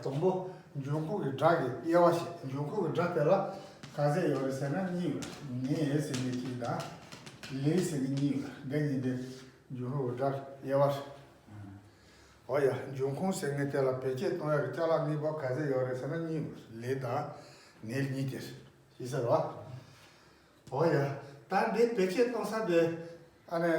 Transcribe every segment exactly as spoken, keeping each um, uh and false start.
དང་པོ་འབྱུང་ཁུངས་ཀྱི་སྒྲ་གི་དབྱེ་བ་བཤད། འབྱུང་ཁུངས་ཀྱི་སྒྲ་དེ་ལ་ག་ཚད་ཡོད་རེད་ཟེར་ན་གཉིས་ཡོད། ནས་ཟེར་མཁན་གཅིག་དང་ལས་ཟེར་མཁན་གཉིས་ཡོད། འདི་གཉིས་དེ་འབྱུང་ཁུངས་ཀྱི་སྒྲ་དབྱེ་བ་རེད། འོ་ཡ། འབྱུང་ཁུངས་ཟེར་མཁན་དེ་ལ་བེད་སྤྱོད་གཏོང་ཡག་གི་ཅ་ལག་དངོས་པོ་ག་ཚད་ཡོད་རེད་ཟེར་ན་གཉིས་ཡོད། ལས་དང་ནས་གཉིས་དེ་རེད། ཤེས་ཚར་བ། འོ་ཡ། ད་འདི་བེད་སྤྱོད་གཏོང་ས་དེ་ཨ་ནི།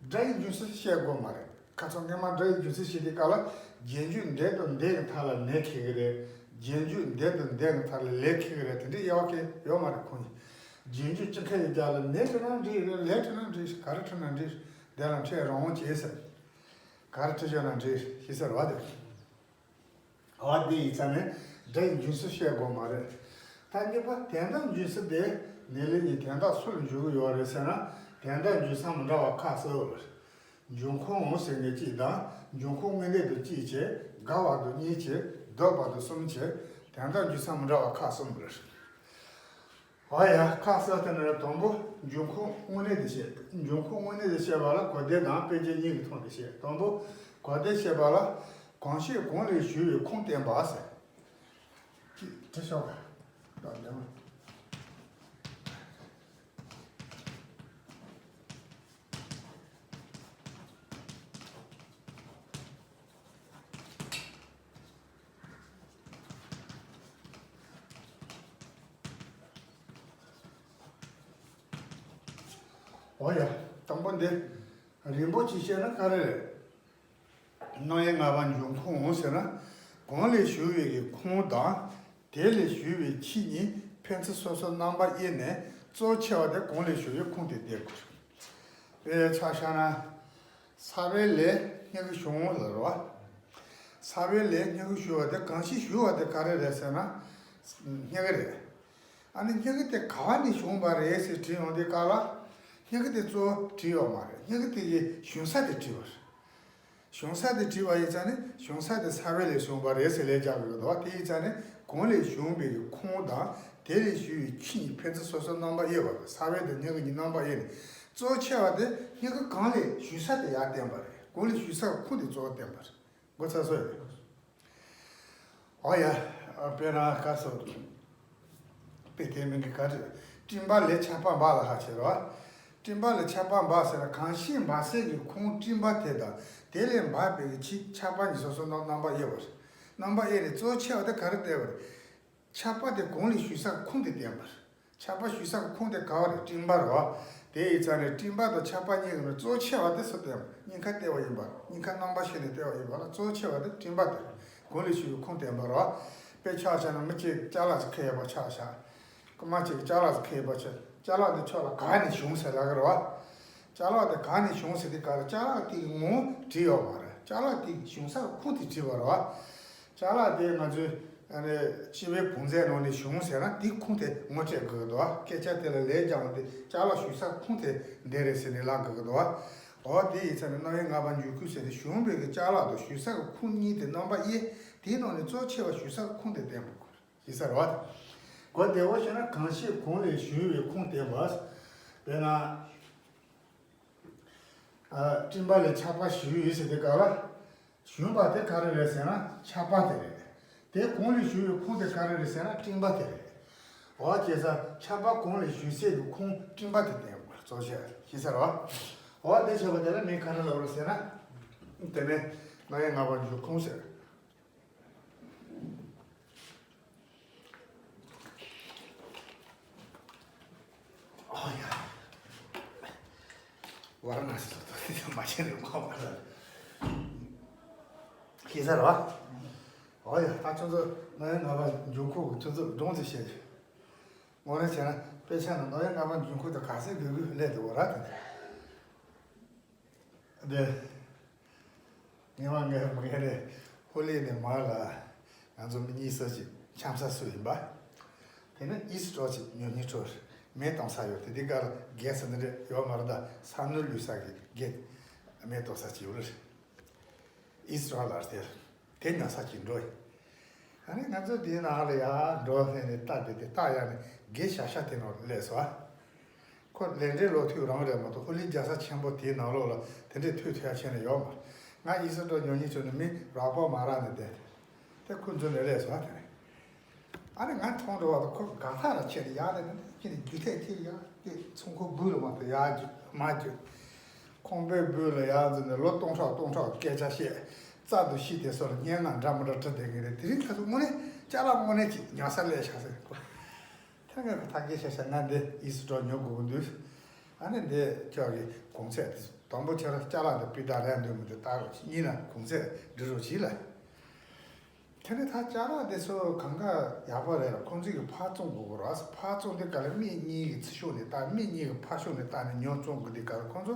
སྒྲ་ཡི་འབྱུང་ཚུལ་བཤད་དགོས་མ་རེད། ཁ་སང་སྔོན་མ་སྒྲ་ཡི་འབྱུང་ཚུལ་བཤད་དུས་སྐབས་ལ་རྗེས་འཇུག་འདས་དང་འདས་ཀྱི་མཐའ་ལ་ནས་འཁེལ་གྱི་རེད། རྗེས་འཇུག་འདས་དང་འདས་ཀྱི་མཐའ་ལ་ལས་འཁེལ་གྱི་རེད། དེ་འདྲའི་དབྱེ་བ་ཡོད་མ་རེད་ཁོང་གིས། རྗེས་འཇུག་ཅི་འཁེལ་ཡོད་རྒྱུ་ལ་ནས་འཁེལ་ན་འགྲིག་རེད། ལས་འཁེལ་ན་འགྲིག་ག་རེ་འཁེལ་ན་འགྲིག་དེ་ལ་འཕྲད་རང་དབང་བྱས་ཟེར། ག་རེ་འཁྲིད་ཆོག་ན་འགྲིག་ཤེས་ཚར་བ་དེ། འོ་དེ་ཡིན་ཙང་ནས་སྒྲ་ཡི་འབྱུང་ཚུལ་བཤད་དགོས་མ་རེད། ད་གཉིས་པ་དོན་དམ་འབྱུང་ཚུལ་དེ་ནས་ལས་ནི་དོན་དག་སུ་ལ་འཇུག་གི་ཡོད་རེད་ཟེར་ན། དོན་དམ་འབྱུང་ས་མི་འདྲ་བ་ཁ་གསལ་བོ་རེད། འབྱུང་ཁུངས་ཟེར་མཁན་གཅིག་དང་འབྱུང་ཁུངས་དངོས་གནས་དེ་གཅིག་བྱས། དགག་བ་དེ་གཉིས་བྱས། ལྡོག་པ་དེ་གསུམ་བྱས། དོན་དམ་འབྱུང་ས་མི་འདྲ་བ་ཁ་གསུམ་རེད། འོ་ཡ། ཁ་གསལ་དེ་ནི་དང་པོ་འབྱུང་ཁུངས་དངོས་གནས་དེ་བཤད། འབྱུང་ཁུངས་དངོས་གནས་དེ་བཤད་པ་ལ་གོ་བདེ་དང་དཔེ་ཆ་གཉིས་ཀྱི་ཐོག་ནས་བཤད། དང་པོ་གོ་བདེ་བཤད་པ་ལ་གང་ཞིག་གང་ལས་ཞུགས་པའི་ཁུངས་བསྟན་པ་ཟེར། ཅིག་བྲི་ཤོག་ག་ད་ལེ་མ། འོ་ཡ། དང་པོ་འདི་རིམ་པ་གཅིག་བཤད་ན་ག་རེ་རེད། རྣམ་དབྱེ་ལྔ་པ་འབྱུང་ཁུངས་ཟེར་ན། གང་ལས་ཞུགས་པའི་གི་ཁུངས་དང་། དེ་ལས་ཞུགས་པའི་ཁྱི་གཉིས་ཕན་ཚུན་སོ་སོར་རྣམ་པ་དབྱེ་ནས་གཙོ་ཆེ་བ་དེ་གང་ལས་ཞུགས་པའི་ཁུངས་དེ་བསྟན་དགོས། དཔེ་ཆ་བཞག་ན། ས་བོན་ལས་མྱུ་གུ་བྱུང་ལབ་རེད་བ། ས་བོན་ལས་མྱུ་གུ་ཞུ་བ་དེ་གང་ཞིག་ཞུ་བ་དེ་ག་རེ་རེད་ཟེར་ན། མྱུ་གུ་རེད། ཨ་ནི་མྱུ་གུ་དེ་ག་བ་ནས་བྱུང་བ་རེད་ཟེར་དྲིས་ཡོང་དུས་སྐབས་ལ། མྱུ་གུ་དེ་གཙོ་བོ་བྲིས་ཡོད་མ་རེད། མྱུ་གུ་དེ་ཡི་བྱུང་ས་དེ་བྲིས་པ་རེད། བྱུང་ས་དེ་བྲིས་པ་ཡིན་ཙང་ནི་བྱུང་ས་དེ་ས་བོན་ལས་བྱུང་བ་རེད་ཟེར་ལན་རྒྱག་དགོས་འདུག་དེ་ཡིན་ཙང་ནི་གང་ལས་བྱུང་བའི་ཁུངས་དང་དེ་ལས་ཞུགས་པའི་ཁྱི་གཉིས་ཕན་ཚུན་སོ་སོར་རྣམ་པ་དབྱེ་བ་རེད། ས་བོན་དང་མྱུ་གུ་གཉིས་རྣམ་པ་དབྱེ་ནས་གཙོ་ཆེ་བ་དེ་མྱུ་གུ་གང་ལས་ཞུགས་ས་དེ་ཡར་བསྟན་པ་རེད། གང་ལས་ཞུགས་ས་ཁུངས་དེ་གཙོ་བོ་བསྟན་པ་རེད། མགོ་ཚ་སོ་ཡོད། ཨོ་ཡ། དཔེར་ན་ག་སོ། དཔེ་དེ་མིང་གི་ག་རེ། སྤྲིན་པ་ལས་ཆར་པ་འབབ་ལ་ཧ་ཆེ་རོ། སྤྲིན་པ་ལས་ཆར་པ་འབབ་ཟེར་ན་གང་ཞིག་འབབ་སའི་གི་ཁུངས་སྤྲིན་པ་དེ་དང་དེ་ལས་འབབ་པའི་གི་ཆི་ཆར་པ་གཉིས་སོ་སོ་རྣམ་རྣམ་པ་དབྱེ་བ་རེད། རྣམ་པ་དབྱེ་ནས་གཙོ་ཆེ་བ་དེ་ག་རེ་བསྟན་པ་རེད། ཆར་པ་དེ་གང་ལས་ཞུགས་ས་ཁུངས་དེ་བསྟན་པ་རེད། ཆར་པ་ཞུགས་ས་ཁུངས་དེ་ག་བ་རེད། སྤྲིན་པ་རེད་བ། དེ་ཡིན་ཙང་ནས་སྤྲིན་པ་དང་ཆར་པ་གཉིས་ཀྱི་ནང་གཙོ་ཆེ་བ་དེ་སུ་བསྟན་པ། གཉིས་ཀ་བལྟས་པ་ཡིན་པ། གཉིས་ཀ་རྣམ་པ་ཤེས་ནས་བལྟས་པ་ཡིན་པ་ལ་གཙོ་ཆེ་བ་དེ་སྤྲིན་པ་དེ་རེད། གང་ལས་ཞུགས་པའི་ཁུངས་བསྟན་པ་རེད་བ། དཔེ་ཆ་བཞག་ན་མི་གཅིག་ཅ་ལག་ཅིག་ཁྱེར་ཡོད་པ་ཆ་བཞག་རྐུན་མ་གཅིག་གིས་ཅ་ལག་ཅིག་ཁྱེར་ཡོད་པ་ཆ། ཅ་ལག་དེ་ཁྱོད་ལ་ག་ནས་བྱུང་ཟེར་ལབ་ཀྱི་རེད་བ། ཅ་ལག་དེ་ག་ནས་བྱུང་ཟེར་དུས་སྐབས་ལ་ཅ་ལག་དེ་གི་ངོ་བོ་བྲིས་ཡོད་མ་རེད། ཅ་ལག་དེ་གི་བྱུང་ས་ཁུངས་དེ་བྲིས་པ་རེད་བ། ཅ་ལག་དེ་ང་ཚོའི་ཨ་ནི་སྤྱི་པའི་བང་མཛོད་ནང་ནས་བྱུང་ཟེར་ན་དེའི་ཁུངས་དེ་ངོ་སྤྲོད་དགོས་ཀྱི་འདུག་བ། སྐད་ཆ་དེ་ལ་ལན་རྒྱག་པ་དེ་ཅ་ལག་ཞུགས་ས་ཁུངས་དེ་འདི་རེད་ཟེར་ནས་ལབ་དགོས་ཀྱི་འདུག་བ། འོ་དེ་ཡིན་ཙང་ནི་རྣམ་དབྱེ་ལྔ་པ་འཇུག་ཁུལ་ཟེར་ནས་བྱུང་བའི་གི་ཅ་ལག་དང་ཞུགས་ས་གི་ཁུངས་གཉིས་དེ་རྣམ་པ་དབྱེ། དེའི་ནང་ནས་གཙོ་ཆེ་བ་ཞུགས་ས་གི་ཁུངས་དེ་བསྟན་པ་དགོས་ཞེས་ཟེར་བ། གོ་བདེ་བོ་བཤད་ན་གང་ཞིག་གང་ལས་བྱུང་བའི་ཁུངས་བསྟན་པ། དཔེར་ན། ཨ། སྤྲིན་པ་ལས་ཆར་པ་ཞུགས་ཡོད་ཟེར་དུས་སྐབས་ལ། བྱུང་བ་དེ་ག་རེ་རེད་ཟེར་ན་ཆར་པ་དེ་རེད། དེ་གང་ལས་བྱུང་བའི་ཁུངས་དེ་ག་རེ་རེད་ཟེར་ན་སྤྲིན་པ་དེ་རེད། འོ་བྱས་ཙང་ཆར་པ་གང་ལས་བྱུང་སའི་གི་ཁུངས་སྤྲིན་པ་དེ་བསྟན་དགོས་གཙོ་ཆེ་ཤེས་ས་རེད་བ། འོ་དེ་བྱས་པ་དེ་ལ་མིང་ག་རེ་ལབ་རེད་ཟེར་ན། དེ་ནས་རྣམ་དབྱེ་ལྔ་པ་འཇུག་ཁུངས་ཟེར། ཨོ་ཡ། ཝཱ་ར་ཎ་སི་ལ་ཐོག་དེ་མ་བྱས་ནས་ཁོ་བ་ལ། ཤེས་ས་རེད་བ། ཨོ་ཡ། ད་ཁྱོད་ཚོ་རྣམ་དབྱེ་ལྔ་པ་འཇུག་ཁུངས་ཀྱི་ཁྱོད་ཚོ་སྒྲུང་ཅིག་བཤད་རྒྱུ། ངོ་རེ་བྱས་ན་དཔེ་ཆ་ནང་རྣམ་དབྱེ་ལྔ་པ་འཇུག་ཁུངས་དེ་ག་ཚོད་དགོས་དགོས་སླེབས་འདུག་བ་ར་དེ། འདི། ངས་མ་ངས་མ་ངས་རེད། ཧོ་ལི་ནས་མར་ལ་ང་ཚོ་མི་གཉིས་ས་ཅིག་འཆམ་ས་སུ་ཡིན་པ། དེ་ནས་ཨིས་ཀྲོ་ཅིག་ཉོ་ཉི་ཀྲོ་མེ་གཏོང་ས་ཡོད་དེ། དེ་གར་གེ་སི་འདི་འདྲ་ཡོད་མ་རེད། ད་ས་ནུ་ལུས་ས་གི་གེ་མེ་གཏོང་ས་ཅིག་ཡོད་རེད། ཨིས་ཀྲོ་ལ་དེར། དེ་ཉོ་ས་ཅིག་འགྲོ་ཡི། ཨ་ནི་ང་ཚོ་དེའི་ནང་ལ་ཡར་འགྲོ་ནས་ནི་རྟ་དེ་དེ་རྟ་ཡར་ནས་གེ་ཤ་ཤ་དེ་ནང་སླེབས་སོང་ཨ། ཁོ་ལས་འབྲེལ་ལོ་དུས་རང་རེད་མ་གཏོགས་ཧོ་ལི་རྒྱལ་ས་ཆེན་པོ་དེའི་ནང་ལོགས་ལ་དེ་འདྲའི་དུས་ཐོས་ཡ་ཆེ་ནས་ཡོད་མ་རེད། ང་ཨི་སི་ཏོ་ཉོ་ཉི་ཆོ་ནི་མི་རག་པོ་མ་རག་ནས་བསྡད། དེ་ཁོ་འཛུལ་ནས་སླེབས་སོང་དེ་ནས། ཨ་ནི་ང་མཐོང་འགྲོ་བ་དང་ཁོ་དགའ་ཐག་ལ་ཆད་ནས་ཡར་ལ་ནི་ཁྱེད་ནི་རྒྱུ་ཐད་ཁྱེར་ཡར་དེ་ཚོང་ཁང་སྦུག་ལ་མ་གཏོགས་ཡར་རྒྱུ་མར་རྒྱུ། ཁང་པའི་སྦུག་ལ་ཡར་འཛུལ་ནས་ལོ་སྟོང་ཕྲག་སྟོང་ཕྲག་སྐད་ཆ་བཤད། རྩ་དུ་ཤི་དེ་སོགས་ལ་སྙན་ངག་འདྲ་མི་འདྲ་བྲི་བསྡད་མཁན་རེད། དེ་རིང་ཁ་སང་དངོས་གནས་ཅ་ལག་དངོས་གནས་ཅིག་ཉོ་ས་སླེབས་ཤག་ཟེར་ཁོ། ཐེངས་ཁ་ཐག་གིས་ཤ་ཤ་ང་འདི་ཨི་སི་ཏྲོ་ཉོ་དགོས་ཀྱི་འདུག་ཨ་ནི་འདི་ཁྱོད་ཀྱི་གོང་ཚད་དེ་དང་པོ་ཁྱོད་རང་ཅ་ལག་འདི་སྤུས་དག་རེད་འདུག་མི་འདུག་ལྟ་རོགས་གྱིས། གཉིས་ན་གོང་ཚད་འབྲི་རོགས་གྱིས་ལ། དེ་ནས་ད་ཅ་ལག་འདི་ཚོ་གང་ག་ཡག་པོ་རེད་ལ། ཁོང་ཚོས་ཀྱི་ཕར་བཙོང་དགོས་ཀྱི་རེད། ཕར་བཙོང་དུས་ག་ལ་མི་གཉིས་ཀྱི་ཚུར་ཤོག་ནས་ལྟ། མི་གཉིས་ཀྱི་ཕར་ཤོག་ནས་ལྟ་ནས་ཉོ་བཙོང་དགོས་དུས་ག་ལ་ཁོང་ཚོ་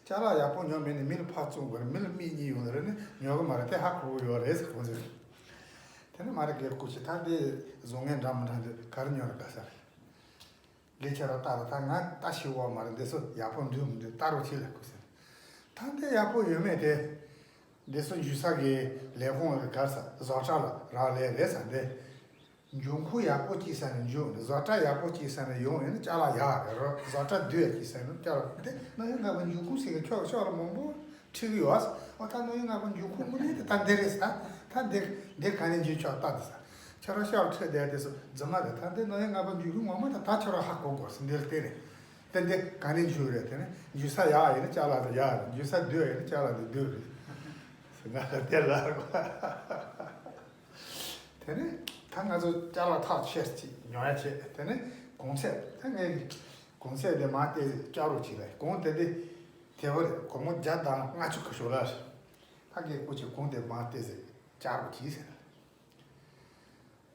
ཅ་ལག་ཡག་པོ་ཉོ་མེད་ནས་མི་ལ་ཕར་བཙོང་དགོས་རེད། མི་ལ་མི་གཉིས་ཡོང་ལ་རེད་ནས་ཉོ་གི་མ་རེད། དེ་ཧ་གོ་གི་ཡོད་རེད་ཟེར་ཁོང་ཚོས། དེ་ནས་མ་རེད་གས་སྐུ་མཁྱེན། ད་འདི་བཟོ་མཁན་འདྲ་མི་འདྲ་འདི་ག་རེ་ཉོ་ན་དགའ་ས་རེད། ལས་ཁྱེད་རང་ལྟ་ར། ད་ང་ལྟ་ཤེས་ཡོད་མ་རེད། འདི་ཚོ་ཡག་པོ་འདུག་མི་འདུག་ལྟ་རོགས་བྱེད་ལ་སྐུ་མཁྱེན། ད་འདི་ཡག་པོ་ཡོད་མེད་དེ། འདི་ཚོ་འཇུ་ས་གི་ལས་ཁུངས་ག་རེ་ཟ་བཟོ་གྲྭ་ལ་རག་ལས་རེད་ཟེར་འདི། འབྱུང་ཁུངས་ཡག་པོ་གཅིག་ས་ནས་འབྱུང་། བཟོ་གྲྭ་ཡག་པོ་གཅིག་ས་ནས་ཡོང་ཡིན་ན་ཅ་ལག་ཡག་རེད་རོ། བཟོ་གྲྭ་སྡུག་ཡག་གཅིག་ས་ནས་ཅ་ལག་འདི་ནོར་ཡོད་ངན་པ་འབྱུང་ཁུངས་ཟེར་གི་ཁྱོག་ཁྱོག་ལ་མང་པོ་ཁྲིད་གི་ཡོད། ཨོ་ད་ནོར་ཡོད་ངན་པ་འབྱུང་ཁུངས་དངོས་གནས་དེ་ད་འདི་རེད་ཟེར། ད་ད་འདི་འདི་ག་ནས་འབྱུང་ཆོག་ལྟ་དེ་ཟེར། ཁྱོད་རང་ཤོག་ཁྲིད་བསྡད་དེ་ཚོ་རྫུན་མ་རེད། ད་འདི་ནོར་ཡོད་ངན་པ་འབྱུང་ཁུངས་ངོ་མ་ད་ད་ཁྱོད་རང་ཧ་གོ་དགོས་ཟེར། འདིར་བལྟས་ནས་ད་འདི་ག་ནས་འབྱུང་རེད། དེ་ནས་འབྱུང་ས་ཡག་ཡིན་ན་ཅ་ལག་དེ་ཡག་རེད། འབྱུང་ས་སྡུག་ཡིན་ན་ཅ་ལག་དེ་སྡུག་རེད་ཟེར། ང་ལ་དེ་ལབ་རོགས། དེ་ནས་ད་ང་ཚོ་ཅ་ལག་ཐག་ཆོད་ཅིག་ཉོ་ཡ་བྱེད། དེ་ནས་གོང་ཚད་ད་ངས་གོང་ཚད་དེ་མར་བལྟས་ཅ་རོགས་ཅིག་ལ་གོང་དེ་དེ་དེ་བོ་རེད། སྒོར་མོ་བརྒྱ་དང་ལྔ་བཅུ་གི་ཞོར་ལ་རེད། ད་ངས་སྐུ་མཁྱེན་གོང་དེ་མར་བལྟས་ཅ་རོགས་ཅིག་ཟེར།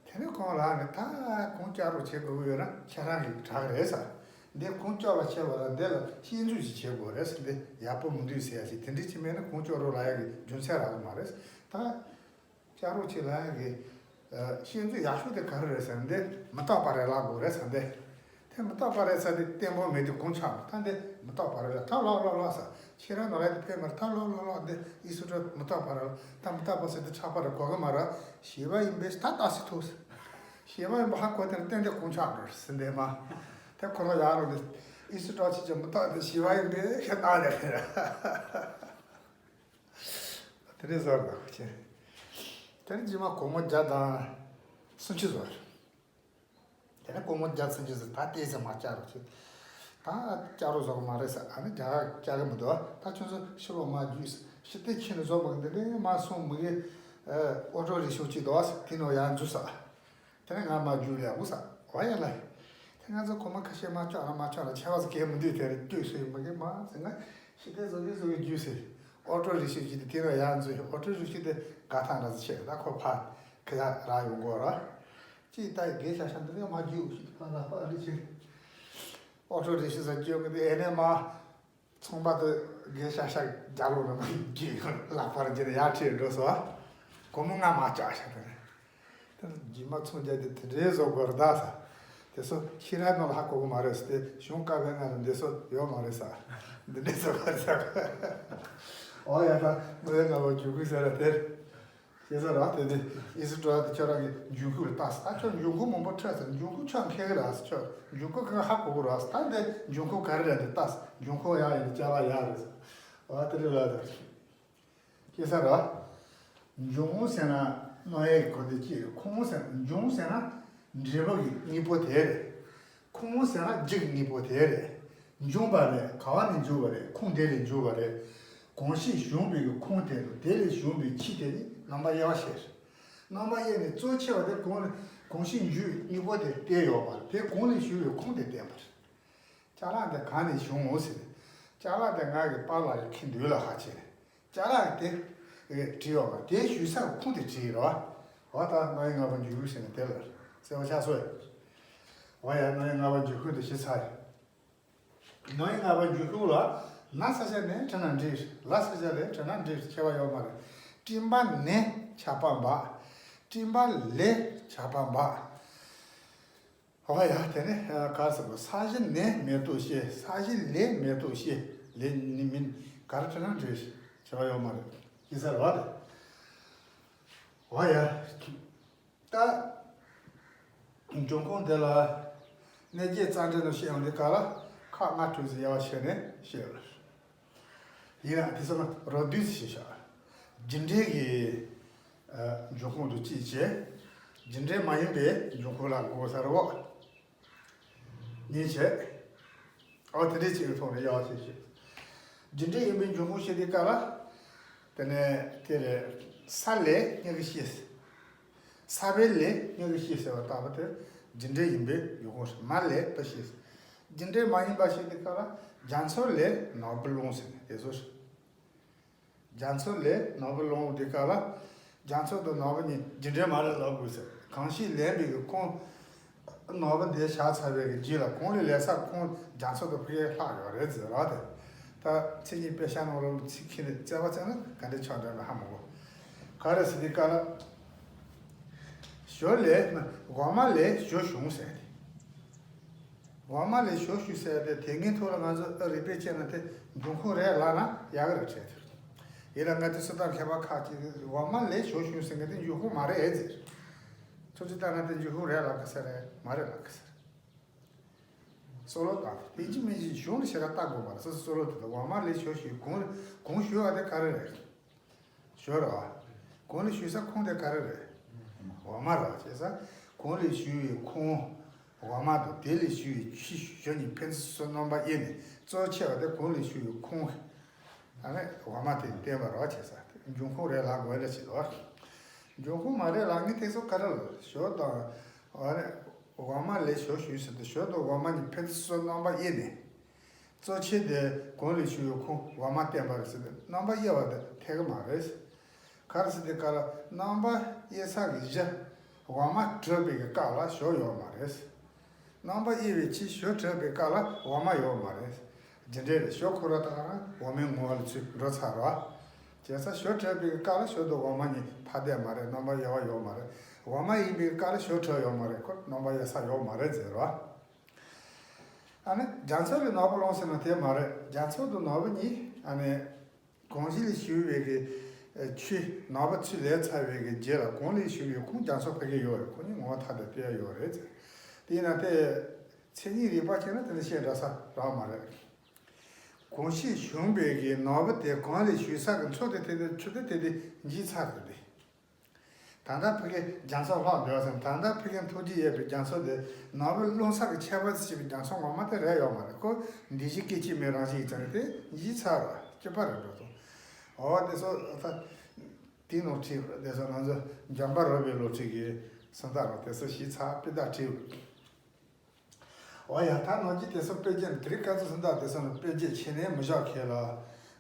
དེ་ནས་ཁོང་ལ་ནི་ད་གོང་ཅ་རོགས་བྱེད་དགོས་ཀྱི་ཡོད་ན་ཁྱེད་རང་གི་གྲགས་རེད་ཟེར། འདི་གོང་ཅ་རོགས་བྱེད་པ་ལ་འདི་ལ་ཤེས་འཇུག་ཅིག་བྱེད་དགོས་རེད་ཟེར། འདི་ཡག་པོ་མི་འདུག་ཟེར་ཡ་ཞིག་དེ་འདྲ་ཅིག་མེད་ན་གོང་ཅ་རོགས་ལབ་ཡ་གི་རྒྱུ་མཚན་རག་གི་མ་རེད། ད་ཅ་རོགས་ཅིག་ལབ་ཡ་གི་ཤེས་འཇུག་ཡག་ཤོས་དེ་ག་རེ་རེད་ཟེར་ན། འདི་མི་རྟག་པ་རེད་ལབ་དགོས་རེད་ཟེར། འདི་དེ་མི་རྟག་པ་རེད་ཟེར་དེ་བརྟན་པོ་མེད་དུས་གོང་ཆག་འགྲོ། ད་འདི་མི་རྟག་པ་རེད་ལབ། ད་ལོག་ལོག་ལོག་ཟེར། ཁྱེད་རང་ནོར་ལ་དེ་ཕན་མ་རེད། ད་ལོག་ལོག་ལོག་འདི་ཨི་སུ་ཏྲ་མི་རྟག་པ་རེད་ལབ། ད་མི་རྟག་པ་ཟེར་དེ་ཆགས་པ་རེད། གོ་གི་མ་རེད། ཤེས་པ་ཡིན་པས་ད་ལྟ་སི་ཐུག་ཟེར། ཤེས་པ་ཡིན་པ་ཧ་གོ་དེ་རེད། ཏན་ཏན་གོང་ཆག་འགྲོ་ཟེར། འདི་མ་དེ་ཁོ་རང་ཡག་རུ་འདི་ཨི་སུ་ཏྲ་ཅིག་ཅིག་མི་རྟག་དེ་ཤེས་པ་ཡིན་པས་ཤ་སྟག་རེད། དེ་རེད་ཟེར་བ་ཁྱེད། དེ་ནས་རྗེས་མ་སྒོར་མོ་བརྒྱ་དང་སུམ་ཅུ་བཟོས། དེ་ནས་སྒོར་མོ་བརྒྱ་སུམ་ཅུ་ཟེར། ད་ལྟས་ཚེ་མ་བཅག་རོགས་བྱེད། ད་བཅག་རོགས་བཟོ་གི་མ་རེད་ཟེར། ཨ་ནི་རྒྱ་གར་བཅག་གི་མི་འདུག་ད་ཁྱོད་ཚོ་ཕྱི་ལོགས་མ་རྒྱུགས་ཟེར། ཕྱི་ལྟས་ཁྱེད་ནས་བཟོ་མ་གི་འདི་ནས་མ་སོང་མི་གི་ཨོ་ཏོ་རི་ཤོ་ཅིག་འདུག་ཟེར། དེ་ནས་ཡར་འཛུལ་ཟེར། དེ་ནས་ང་མ་རྒྱུགས་ལས་འུ་ཟེར། འོ་ཡ་ལ། དེ་ང་ཚོ་གོར་མོ་ཁ་ཤས་མ་བཅག་ན་མ་བཅག་ན་ཆེ་བ་ཟེར་གལ་མི་འདུག་དེ་རེད། བཅུག་སོང་མ་གི་མ་ཟེར། ང་ཕྱི་ལྟས་བཟོ་གི་བཟོ་གི་རྒྱུགས་ཟེར། ཨོ་ཏོ་རི་ཤོ་ཅིག་དེ་དེ་ནས་ཡར་འཛུལ། ཨོ་ཏོ་རི་ཤོ་དེ་དགའ་ཐང་འདྲ་ཟེར་ཆེ་ད་ཁོ་ཕར་ཁ་ཡ་རག་ཡོང་གོ་ར། ཅིག་ད་རྒས་ཤ་ཤ་འདི་ནས་མ་རྒྱུགས་ཤིག་ཕ་ལ་ཕ་རི་ཆེ། ཨོ་ཏོ་རི་ཤོ་ཟ་རྒྱུགས་གི་དེ་ཨེ་ནས་མ། ཚོང་པ་དེ་རྒས་ཤ་ཤ་རྒྱག་རོགས་ར་མ་རྒྱུགས་ལག་པར་འཇལ་ནས་ཡར་ཁྲིད་འགྲོ་སོང་། སྒོར་མོ་ལྔ་མ་བཅག་ཤ་དེ་ནས། དེ་ནས་རྗེས་མ་ཚོང་རྒྱག་དེ་དེ་འདྲའི་བཟོ་དགོས་རེད་ད་ཟེར། དེ་ཚོ་ཤེས་རབ་ནང་ལ་ཧ་གོ་གི་མ་རེད་ཟེར། དེ་གཞུང་བཀའ་པོད་ལྔ་ལ་འདི་ཚོ་ཡོད་མ་རེད་ཟེར། འདི་འདྲའི་བཟོ་དགོས་རེད་ཟེར། འོ་ཡ་ད་ནོར་ཡ་ང་བ་རྒྱུག་གི་ཟེར་ར་དེ། ཤེས་ས་ར་དེ་ནས་ཨི་སི་ཏྲ་དེ་ཁྱོད་རང་གི་འབྱུང་ཁུངས་ལ་ལྟ་ཟེར། ད་ཁྱོད་འབྱུང་ཁུངས་མང་པོ་འཕྲད་ཟེར། འབྱུང་ཁུངས་ཁྱོད་མཁས་གི་ར་ཟེར། ཁྱོད་འབྱུང་ཁུངས་གང་ཧ་གོ་གི་ར་ཟེར། ད་འདི་འབྱུང་ཁུངས་ག་རེ་རེད་འདི་ལྟ་ཟེར། འབྱུང་ཁུངས་ཡག་ཡིན་ན་ཅ་ལག་ཡག་རེད་ཟེར། འོ་དེ་རེད་ལ་དེ། ཤེས་ས་ར། འབྱུང་ཟེར་ན་རྣོ་ཡས་གོ་དེ་ཅི་རེད། ཁུངས་ཟེར་ན་འབྱུང་ཟེར་ན་འབྲས་བུ་གི་དངོས་པོ་དེ་རེད། ཁུངས་ཟེར་ན་རྒྱུ་གི་དངོས་པོ་དེ་རེད། འབྱུང་བ་རེད། ག་བ་ནས་འབྱུང་བ་རེད། ཁུངས་དེ་ལས་འབྱུང་བ་རེད། གང་ཞིག་བྱུང་བའི་གི་ཁུངས་དེ་དང་དེ་ལས་བྱུང་བའི་ཕྱི་དེ་ནི་རྣམ་པ་དབྱེ་བ་ཕྱེ་རེད། རྣམ་པ་དབྱེ་ནས་གཙོ་ཆེ་བ་དེ་གང་ལས་གང་ཞིག་འབྱུང་བའི་དངོས་པོ་དེ་བསྟན་ཡོད་པ་རེད། དེ་གང་ལས་བྱུང་བའི་ཁུངས་དེ་བསྟན་པ་རེད། ཅ་ལག་འདི་གང་ནས་བྱུང་ངོ་ཟེར། ཅ་ལག་འདི་ང་གི་པཱ་ལགས་ཀྱི་མཁྱེན་འདོད་ལ་ཧ་ཆེ་རེད། ཅ་ལག་དེ་བྲིས་ཡོད་པ་དེ་ཞུ་ས་ཁུངས་དེ་བྲིས་རོགས། འོ་ད་རྣོ་ཡི་ལྔ་པ་འཇུག་ཁུངས་ཟེར་ན་དེ་ལ་གསལ་པོ་ཆགས་སོང་། འོ་ཡ་རྣོ་ཡི་ལྔ་པ་འཇུག་ཁུངས་དེ་ཞུ་ཚར་ཡོད། རྣོ་ཡི་ལྔ་པ་འཇུག་ཁུངས་ལ་ན་ས་ཆ་ནས་བྲིས་ན་འགྲིག་ལ་ས་ཆ་ལས་བྲིས་ན་འགྲིག་ཁྱད་པར་ཡོད་མ་རེད། སྤྲིན་པ་ནས་ཆར་པ་འབབ། སྤྲིན་པ་ལས་ཆར་པ་འབབ། ཨོ་ཡ་དེ་ནས་ག་རེ་ཟེར་དགོས། ས་གཞི་ནས་མེ་ཏོག་སྐྱེ། ས་གཞི་ལས་མེ་ཏོག་སྐྱེ། ལས་ནི་མིན་ག་རེ་བྲིས་ན་འགྲིག་ཁྱད་པར་ཡོད་མ་རེད། ཡིན་ས་རེད་བ་དེ། ཨོ་ཡ། ད་འབྱུང་ཁུངས་དེ་ལ་གནས་བརྒྱད་རྩ་འགྲེལ་ནང་བཤད་ཡོང་དུས་ག་ལ་ཁག་ལྔ་དྲུག་ཙམ་དབྱེ་བ་ཕྱེ་ནས་བཤད་ཡོད་རེད། ཡིན་ན་དེ་ཚོ་ལ་རོ་བསྡུས་ཤིག་བྱ། རྒྱུ་འབྲས་ཀྱི་ འབྱུང་ཁུངས་དང་གཅིག་བྱས། རྒྱུ་འབྲས་མ་ཡིན་པའི་འབྱུང་ཁུངས་ལ་གོ་ས་རེད་བ། གཉིས་བྱས། ཨོ་དེ་འདྲའི་ཅིག་གི་ཐོག་ནས་ཡག་ཤོས་ཤིག་རྒྱུ་འབྲས་ཡིན་པའི་འབྱུང་ཁུངས་ཤེས་དུས་སྐབས་ལ། དེ་ནས་དེ་རེད། ས་ལས་མྱུ་གུ་སྐྱེ། ས་བོན་ལས་མྱུ་གུ་སྐྱེ་ཟེར་བ་ལྟ་བུ་དེ་རྒྱུ་འབྲས་ཡིན་པའི་འབྱུང་ཁུངས་རེད། མར་ལས་བུ་སྐྱེ། རྒྱུ་འབྲས་མ་ཡིན་པ་ཤེས་དུས་སྐབས་ལ་རྒྱ་མཚོ་ལས་ནོར་བུ་ལོངས་ཟེར་ནས་དེ་ཚོ་རེད། རྒྱ་མཚོ་ལས་ནོར་བུ་ལོངས་དུས་སྐབས་ལ། རྒྱ་མཚོ་དང་ནོར་བུ་གཉིས་རྒྱུ་འབྲས་མ་རེད་ལབ་དགོས་ཟེར། གང་ཞིག་ལེན་པའི་གི་ཁུངས། ནོར་བུ་འདི་བཞག་ཚར་བའི་གི་རྗེས་ལ་གོང་ལས་ལེན་ས་ཁུངས་རྒྱ་མཚོ་དང་ཕ་གིར་ལྷག་ཡོད་རེད་ཟེར་བ་དེ། ད་མཚན་ཉིད་དཔེ་ཆ་ནང་ལོགས་ཚིག་ཁྱེར་ནས་བཙལ་བ་བཙལ་ན་ག་འདྲ་ཆགས་འདྲ་མི་ཧ་མ་གོ་ག་རེ་ཟེར་དུས་སྐབས་ལ། ཞོ་ལས་འོ་མ་ལས་ཞོ་བྱུང་ཟེར་ཏེ། འོ་མ་ལས་ཞོ་བྱུང་ཟེར་ཏེ་དེ་སྔའི་ཐོག་ལ་ང་ཚོ་ཨ་རིག་པས་དཔྱད་ན་དེ་འབྱུང་ཁུངས་རེད་ལབ་ན་ཡག་གི་རེད་དྲན་ཐུབ། ཡིན་ལ་ང་ཚོ་སུ་དང་མཁས་པ་ཁག་ཅིག་གིས་འོ་མ་ལས་ཞོ་བྱུང་ཟེར་མཁན་དེ་འབྱུང་ཁུངས་མ་རེད་ཟེར། ཁྱོད་ཚོས་ལྟ་ན་དེ་འབྱུང་ཁུངས་རེད་ལབ་གི་ས་རེད་མ་རེད་ལབ་གི་ས་རེད། སྲོག་ལོ་དང་དེ་ཅི་མིན་ཅི་གཞུང་ལ་ཞེ་དྲག་ལྟ་དགོས་མ་རེད། སོ་སོ་སྲོག་ལོ་དེ་དང་འོ་མ་ལས་ཞོ་བྱུང་གོང་གོང་ཞུ་བ་དེ་ག་རེ་རེད། ཞོ་རེད་བ། གོང་ལས་ཞུ་ས་ཁུངས་དེ་ག་རེ་རེད། འོ་མ་རེད་བ། བྱས་ཙང་གོང་ལས་ཞུ་བའི་ཁུངས་འོ་མ་དང་དེ་ལས་ཞུ་བའི་ཆུ་ཞོ་གཉིས་ཕན་ཚུན་སོ་སོ་རྣམ་པ་དབྱེ་ནས་གཙོ་ཆེ་བ་དེ་གོང་ལས་ཞུ་བའི་ཁུངས། ཨ་ནི་འོ་མ་དེ་བསྟན་པ་རེད་བ། བྱས་ཙང་འབྱུང་ཁུངས་རེད་ལབ་དགོས་ལ་ཅི་ལོ། འབྱུང་ཁུངས་མ་རེད་ལབ་མཁན་དེ་ཚོ་ག་རེ་ལབ། ཞོ་དང་། ཨ་ནི་འོ་མ་ལས་ཞོ་བྱུང་ཟེར་དུས་ཞོ་དང་འོ་མ་གཉིས་ཕན་ཚུན་སོ་སོ་རྣམ་པ་དབྱེ་ནས། གཙོ་ཆེ་དེ་གོང་ལས་ཞུ་བའི་ཁུངས་འོ་མ་བསྟན་པ་རེད་ཟེར་ཏེ་རྣམ་པ་དབྱེ་བ་དེ་འཐད་གི་མ་རེད། ག་རེ་ཟེར་དུས་སྐབས་ལ་རྣམ་པ་དབྱེ་ས་གི་གཞི་འོ་མ་གྲུབ་པའི་གི་སྐབས་ལ་ཞོ་ཡོད་མ་རེད། རྣམ་པ་དབྱེ་བའི་ཕྱིར་ཞོ་གྲུབ་པའི་སྐབས་ལ་འོ་མ་ཡོད་མ་རེད། རྒྱུ་འབྲས་རེད། ཞོ་ཁོ་རང་དག་རང་འོ་མའི་ངོ་བོ་ལ་ཚུར་འགྲོ་ཚར་རོ། བྱས་ཙང་ཞོ་གྲུབ་པའི་སྐབས་ལ་ཞོ་དང་འོ་མ་གཉིས་ཕ་དེ་མ་རེད། རྣམ་པ་དབྱེ་བ་ཡོད་མ་རེད། འོ་མ་ཡིན་པའི་སྐབས་ལ་ཞོ་གྲུབ་ཡོད་མ་རེད། ཁོ་རྣམ་པ་དབྱེ་ས་ཡོད་མ་རེད་ཟེར་རོ། ཨ་ནི་རྒྱ་མཚོ་ལས་ནོར་བུ་ལོངས་ཟེར་ན་དེ་མ་རེད། རྒྱ་མཚོ་དང་ནོར་བུ་གཉིས་ཨ་ནི་གོང་གཞི་ལས་ཞུ་བའི་གི་ཆུ་ནོར་བུ་ཚུར་ལེན་ཚར་བའི་གི་རྗེས་ལ་གོང་ལས་ཞུ་བའི་ཁུངས་རྒྱ་མཚོ་ཕ་གིར་ཡོད་རེད། ཁོ་གཉིས་ངོ་བོ་ཐ་དད་དེ་ཡོད་རེད། དེ་ཡིན་ན་དེ་མཚན་ཉིད་རིག་པ་བྱས་ན་དེ་འདྲ་བཤད་འདྲ་ས་རག་མ་རེད། གོང་གཞི་བྱུང་བའི་གི་ནོར་བུ་དེ་གོང་ལས་ཞུ་ས་གི་མཚོ་དེ་དེ་དེ་ཆུ་དེ་དེ་དེ་འཇིག་ཚར་གི་དེ། ད་ལྟ་ཕ་གི་རྒྱ་མཚོ་ལྷག་འདུག་ཟེར། ད་ལྟ་ཕ་གི་མཐོ་རྒྱུ་ཡོད་པའི་རྒྱ་མཚོ་དེ་ནོར་བུ་ལོངས་ས་གི་ཁྱད་པར་ཞེས་པའི་རྒྱ་མཚོ་ངོ་མ་དེ་རེད་ཡོད་མ་རེད། ཁོ་འདི་བཞིན་སྐད་ཅིག་མའི་རང་བཞིན་ཡིན་ཙང་དེ་འཇིག་ཚར་བ་སྐྱིད་པ་རེད་འགྲོ་ཐུབ། འོ་དེ་ཚོ་ད་དེ་ནང་ཁྲིད་དེ་ཚོ་ང་ཚོ་འཇམ་དཔལ་རོལ་པའི་བློ་ཁྲིད་ཀྱི་སུམ་རྟགས་རོ་དེ་ཚོ་ཞིག་ཚར་དཔེ་ད་ཁྲིད། འོ་ཡ། ད་ནང་གི་དེ་ཚོ་དཔེ་རྒྱན་དེ་རིང་སྐབས་སུ་ཟིན་ད་དེ་ཚོ་ནི་དཔེ་རྒྱན་ཆེ་ནས་མི་བཞག་མཁན་ལ།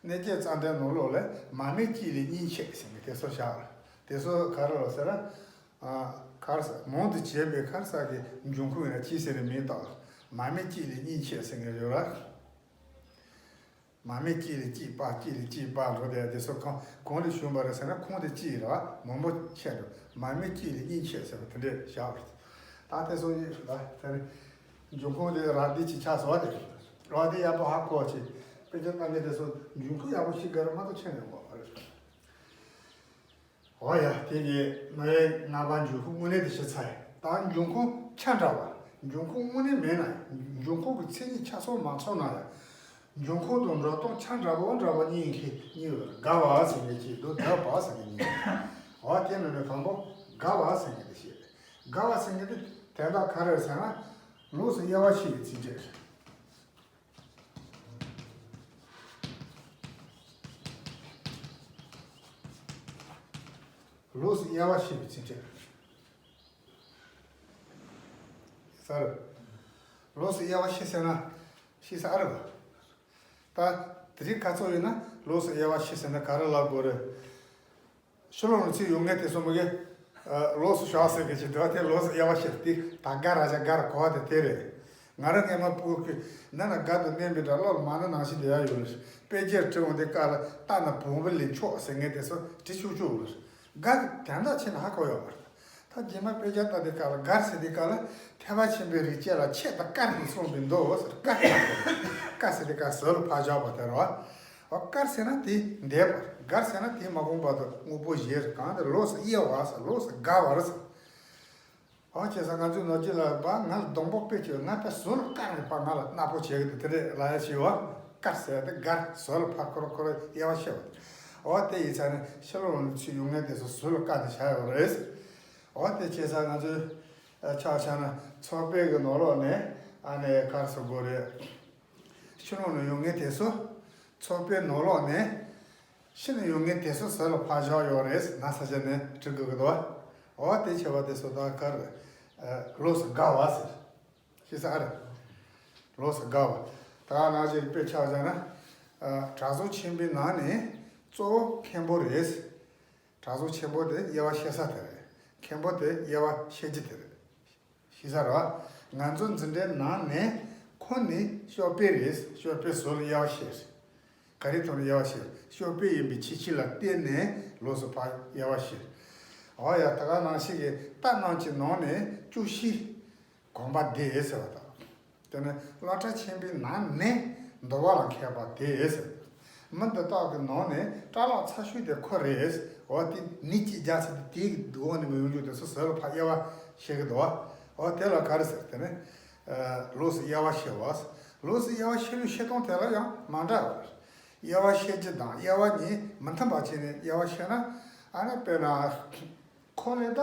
གནས་བརྒྱད་རྩ་འགྲེལ་ནང་ལོགས་ལ་མར་མེ་གཅིག་ལས་གཉིས་མཆེད་ཟེར་ནས་དེ་ཚོ་བཞག་དེ་ཚོ་ག་རེ་ལ་ཟེར་ན། ཨ། གར་ས་མང་དུ་བྱས་པའི་གར་ས་གི་འབྱུང་ཁུངས་ཡིན་ན་གཅིག་ཟེར་ནས་མིང་བཏགས། མར་མེ་གཅིག་ལས་གཉིས་མཆེད་ཟེར་ནས་ཡོད་ར། མར་མེ་གཅིག་ལས་གཅིག་སྤར། གཅིག་ལས་གཅིག་སྤར་འགྲོ་དེ་དེ་ཚོ་གང་གང་ལས་བྱུང་བ་རེད་ཟེར་ན་ཁུངས་དེ་གཅིག་རེད་བ། མང་པོ་ཆད་འགྲོ། མར་མེ་གཅིག་ལས་གཉིས་མཆེད་ཟེར་བ་དེ་འདྲས་བཞག་པ་རེད། ད་དེ་ཚོ་ཡིན་ལ་དེ་ནི་འབྱུང་ཁུངས་དེ་རག་བདེ་ཅིག་ཆགས་སོང་བ་དེ་རེད། རག་བདེ་ཡག་པོ་ཧ་གོ་ཅིག་དཔེ་ཆ་ལྟ་མཁན་དེ་ཚོ་འབྱུང་ཁུངས་ཡག་པོ་ཤེས་དགོས་རེད་མ་གཏོགས་ཆད་མི་འགྲོ་བ་རེད། འོ་ཡ། དེ་གི་ནོ་ཡའི་ལྔ་པ་འབྱུང་ཁུངས་དངོས་གནས་དེ་ཤེས་ཚར་ཡ། ད་འབྱུང་ཁུངས་ཆ་འདྲ་བ། འབྱུང་ཁུངས་དངོས་གནས་མེད་ན་ཡང་འབྱུང་ཁུངས་ཀྱི་མཚན་ཉིད་ཆ་ཚང་མ་ཚང་ན་ཡང་། འབྱུང་ཁུངས་དང་འགྲོ་སྟངས་ཆ་འདྲ་བོ་འདྲ་བོ་གཉིས་ཀྱི་གཉིས་ཡོད། དགའ་བ་ཟེར་མཁན་གཅིག་འདུག་བདེ་བ་ཟེར་མཁན་གཉིས་ཡོད། འོ་དེ་ནང་ནས་དང་པོ་དགའ་བ་ཟེར་མཁན་དེ་ཤེས། དགའ་བ་ཟེར་མཁན་དེ་དོན་དག་ག་རེ་ཟེར་ན། ལོགས་སུ་དབྱེ་བ་ཕྱེ་བའི་ཚིགས་བཅད་རེད། ལོགས་སུ་དབྱེ་བ་ཕྱེ་བའི་ཚིགས་བཅད་ཟེར། ལོགས་སུ་དབྱེ་བ་ཕྱེ་ཟེར་ན་ཕྱེ་ས་ཨ་རེད་བ། ད་དེ་རིང་ཁ་ཚོགས་ཡིན་ན་ལོགས་སུ་དབྱེ་བ་ཕྱེ་ཟེར་ན་ག་རེ་ལབ་དགོས་རེད། ཕྱི་ལོགས་ནས་ཚུར་ཡོང་མཁན་དེ་ཚོ་མི་གི། ཨ། ལོགས་སུ་བཞག་ཟེར་མཁན་ཅིག་འདུག་དེ་ལོགས་སུ་དབྱེ་བ་ཕྱེ་སྟེ་ད་དགའ་ར་བྱ་དགའ་ར་གོ་བ་དེ་དེ་རེད། ང་རང་སྔས་མ་ཕྲུ་གུ་གི་ནང་ན་དགའ་དང་ལྡན་པའི་སྒྲ་བློ་ལ་མ་ན་ནང་བཞིན་དེ་ཡ་ཡོད་རེད། དཔེ་རྒྱན་བྲིས་འོང་དེ་ཀ་ལ་ལྟ་ན་བུང་བུ་ལས་མཆོག་ཟེར་མཁན་དེ་ཚོ་བྲིས་ཆོག་ཆོག་རེད། དགའ་དེ་དོན་དག་ཆེ་ན་ཧ་གོ་ཡོད་མ་རེད། ད་རྗེས་མ་དཔེ་ཆ་ལྟ་དེ་ཀ་ལ་དགའ་ཟེར་དེ་ཀ་ལ་ཐེག་པ་ཆེན་པོའི་རིགས་བཅས་ལ་ཆེད་དུ་དཀར་ནས་གསུངས་པའི་མདོ་ཟེར། དཀར་དཀར་ཟེར་དེ་ཀ་ཟོལ་ཕར་བཞག་པ་དེ་རེད་བ། འོ་དཀར་ཟེར་ན་དེ་འདས་པ། དགའ་ཟེར་ན་དེ་མ་གོང་བར་དུ་དངོས་པོ་གཞན་རེད། གང་དེ་ལོགས་སུ་དབྱེ་བ་ཟེར། ལོགས་སུ་དགར་བ་རེད་ཟེར། འོ་བྱས་ཙང་ང་ཚོའི་ནོར་གྱི་ལ་བ་ང་ལ་སྡོང་པོ་དཔེ་བྱས། ང་དཔེ་ཟོལ་དཀར་རེད་པ། ང་ལ་སྣ་པོ་བྱེད་གི་འདུག་དེ་རེད་ལ་ཡ་བྱས་བ། དཀར་ཟེར་དེ་དགར། ཟོལ་ཕར་ཁོ་ར་ཁོ་ར་དབྱེ་བ་ཕྱེ་བ། འོ་དེ་ཡིན་ཙང་ནི་ཕྱི་ལོགས་ལ་ཚུར་ཡོང་མཁན་དེ་ཚོ་ཟུར་ལ་བཀག་ནས་བཞག་ཡོད་རེད། འོ་དེ་བྱས་ཙང་ང་ཚོས་ཆ་བཞག་ན་ཚོགས་པའི་གི་ནང་ལོགས་ནས་ཨ་ནི་ག་རེ་ཟེར་དགོས་རེད། ཕྱི་ལོགས་ནས་ཡོང་མཁན་དེ་ཚོ་ཚོགས་པའི་ནང་ལོགས་ནས་ཕྱི་ནས་ཡོང་མཁན་དེ་ཚོ་ཟུར་ལ་ཕར་བཞག་ཡོད་རེད། ན་ས་ཆ་ནས་འགྲིག་དགོས་ཀྱི་འདུག་འོ་དེ་བྱས་པ་དེ་ཚོ་ད་ག་རེ་ལོགས་སུ་བཀག་པ་ཟེར། ཤེས་ས་ཨ་རེད། ལོགས་སུ་བཀག་པ། ད་ག་ནང་བཞིན་དཔེ་ཆ་བཞག་ན། ཨ། གྲྭ་ཚང་ཆེན་པོའི་ནང་ནས་གཙོ་བོ་མཁན་པོ་རེད། གྲྭ་ཚང་ཆེན་པོ་དེ་དབྱེ་བ་ཕྱེ་ས་དེ་རེད། མཁན་པོ་དེ་དབྱེ་བ་ཕྱེ་རྒྱུ་དེ་རེད། ཤེས་ས་རེད་བ། ང་ཚོ་འཛིན་གྲྭའི་ནང་ནས་ཁོ་ནི་སྐྱོར་དཔོན་རེད། སྐྱོར་དཔོན་ཟུར་ལ་དབྱེ་བ་ཕྱེ། ག་རེ་ཐོག་ནས་དབྱེ་བ་ཕྱེ། སྐྱོར་དཔོན་ཡིན་པའི་ཁྱད་ཆོས་ལ་བརྟེན་ནས་ལོགས་སུ་ཕར་དབྱེ་བ་ཕྱེ། འོ་ཡ། ད་ག་ནང་བཞིན་གྱི་རྟ་རྣམས་ཀྱི་ནང་ནས་སྐྱོ་ཤས་གོམ་པ་བདེ་ཟེར་བ་དང་། དེ་ནས་སློབ་གྲྭ་ཆེན་པོའི་ནང་ནས་འདུལ་བ་ལ་མཁས་པ་བདེ་ཟེར། མི་འདི་དག་གི་ནང་ནས་སྐྲ་ལག་ཚ་ཤོས་དེ་ཁོ་རེད། འོ་དེ་ནི་གཅིག་རྒྱ་ཆེ་དེ་དེའི་འོག་ནས་མི་ཡོང་རྒྱུ་དེ་ཚོ་ཟུར་ལ་ཕར་དབྱེ་བ་ཕྱེ་གི་འདུག་འོ་དེ་ལ་ག་རེ་ཟེར། དེ་ནས་ལོགས་སུ་དབྱེ་བ་ཕྱེ་བ། ལོགས་སུ་དབྱེ་བ་ཕྱེ་ལུགས་ཕྱེ་སྟངས་དེ་ལ་ཡང་མ་འདྲ་བ་རེད། དབྱེ་བ་ཕྱེ་རྒྱུ་དང་དབྱེ་བ་གཉིས་མི་མཐུན་པ་བྱས་ནས་དབྱེ་བ་ཕྱེ་ན། ཨ་ནི་དཔེར་ན་ཁོ་ལས་ད།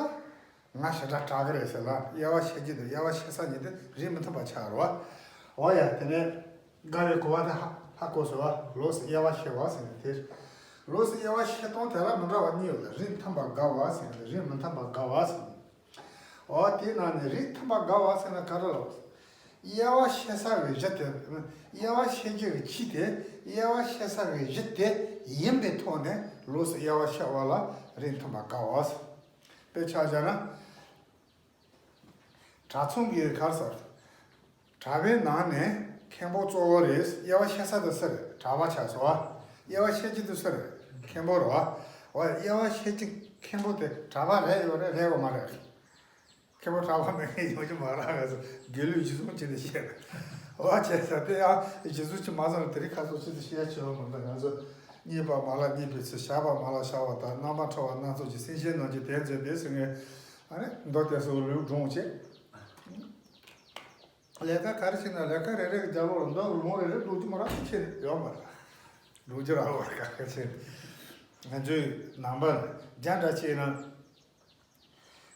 ང་ཞེ་དྲག་དྲག་གི་རེད་ཟེར་ལ། དབྱེ་བ་ཕྱེ་རྒྱུ་དང་དབྱེ་བ་ཕྱེ་ས་གཉིས་དེ་རིགས་མི་མཐུན་པ་ཆགས་རེད་བ། འོ་ཡ། དེ་ནས་དགའ་བའི་གོ་བ་དེ་ཧ་ཧ་གོ་སོང་བ། ལོགས་སུ་དབྱེ་བ་ཕྱེ་བ་ཟེར་ནས་དེ། ལོགས་སུ་དབྱེ་བ་ཕྱེ་སྟངས་དེ་ལ་མི་འདྲ་བ་གཉིས་ཡོད་ལ། རིགས་མཐུན་པ་དགའ་བ་ཟེར་ནས་རིགས་མི་མཐུན་པ་དགའ་བ་ཟེར་ནས། འོ་དེའི་ནང་ནས་རིགས་མཐུན་པ་དགའ་བ་ཟེར་ན་ག་རེ་ལབ། དབྱེ་བ་ཕྱེ་ས་གི་གཞི་དེ། དབྱེ་བ་ཕྱེ་རྒྱུ་གི་ཆོས་དེ། དབྱེ་བ་ཕྱེ་ས་གི་གཞི་དེ་ཡིན་པའི་ཐོག་ནས་ལོགས་སུ་དབྱེ་བ་ཕྱེ་བ་ལ་རིགས་མཐུན་པ་དགའ་བ་ཟེར། དཔེ་ཆ་བཞག་ན། གྲྭ་ཚང་གི་ག་རེ་ཟེར། གྲྭ་པའི་ནང་ནས་མཁན་པོ་གཙོ་བོ་རེད། དབྱེ་བ་ཕྱེ་ས་དེ་སུ་རེད། གྲྭ་པ་ཆགས་སོང་བ། དབྱེ་བ་ཕྱེ་རྒྱུ་དེ་སུ་རེད། མཁན་པོ་རེད་བ། འོ་དབྱེ་བ་ཕྱེ་རྒྱུ་མཁན་པོ་དེ་གྲྭ་པ་རེད་ཡོད་རེད། རེད་བ་མ་རེད། མཁན་པོ་གྲྭ་པ་མེད་མཁན་ཡོང་རྒྱུ་མ་རེད། ང་ཚོ་དགེ་ལུགས་གཞི་བཟུང་བྱས་ནས་བཤད་པ། འོ་བྱས་ཙང་དེ་ཡང་གཞི་བཟུང་བྱས་མ་སོང་ན་དེ་རིང་ཁ་སང་ཆེད་དུ་བཤད་ཆོག་མི་འདུག་ང་ཚོ་རྙེད་པ་མ་ལགས་རྙེད་པའི་ཚུལ། བཞག་པ་མ་ལགས་བཞག་པ་དང་། རྣམ་པར་འཕྲུལ་པ་སྣ་ཚོགས་ཀྱི། སེམས་ཅན་རྣམས་ཀྱི་དོན་མཛད་པའི་ཟེར་མཁན། ཨ་ནི་མདོ་དེ་ཚོ་ལུགས་སྒྲུང་བྱས། ལས་ཀ་ག་རེ་བྱེད་ན་ལས་ཀ་རེ་རེ་གི་རྒྱབ་ལོགས་ལ་མདོ་གི་ལུང་རེ་རེ་འགྲོ་རྒྱུ་མ་རག་ཅིག་ཆེ་ཡོད་མ་རེད། འགྲོ་རྒྱུ་རག་པར་ག་ག་ཆེ། ང་ཚོའི་ནང་པ་རྒྱ་འདྲ་བྱས་ན།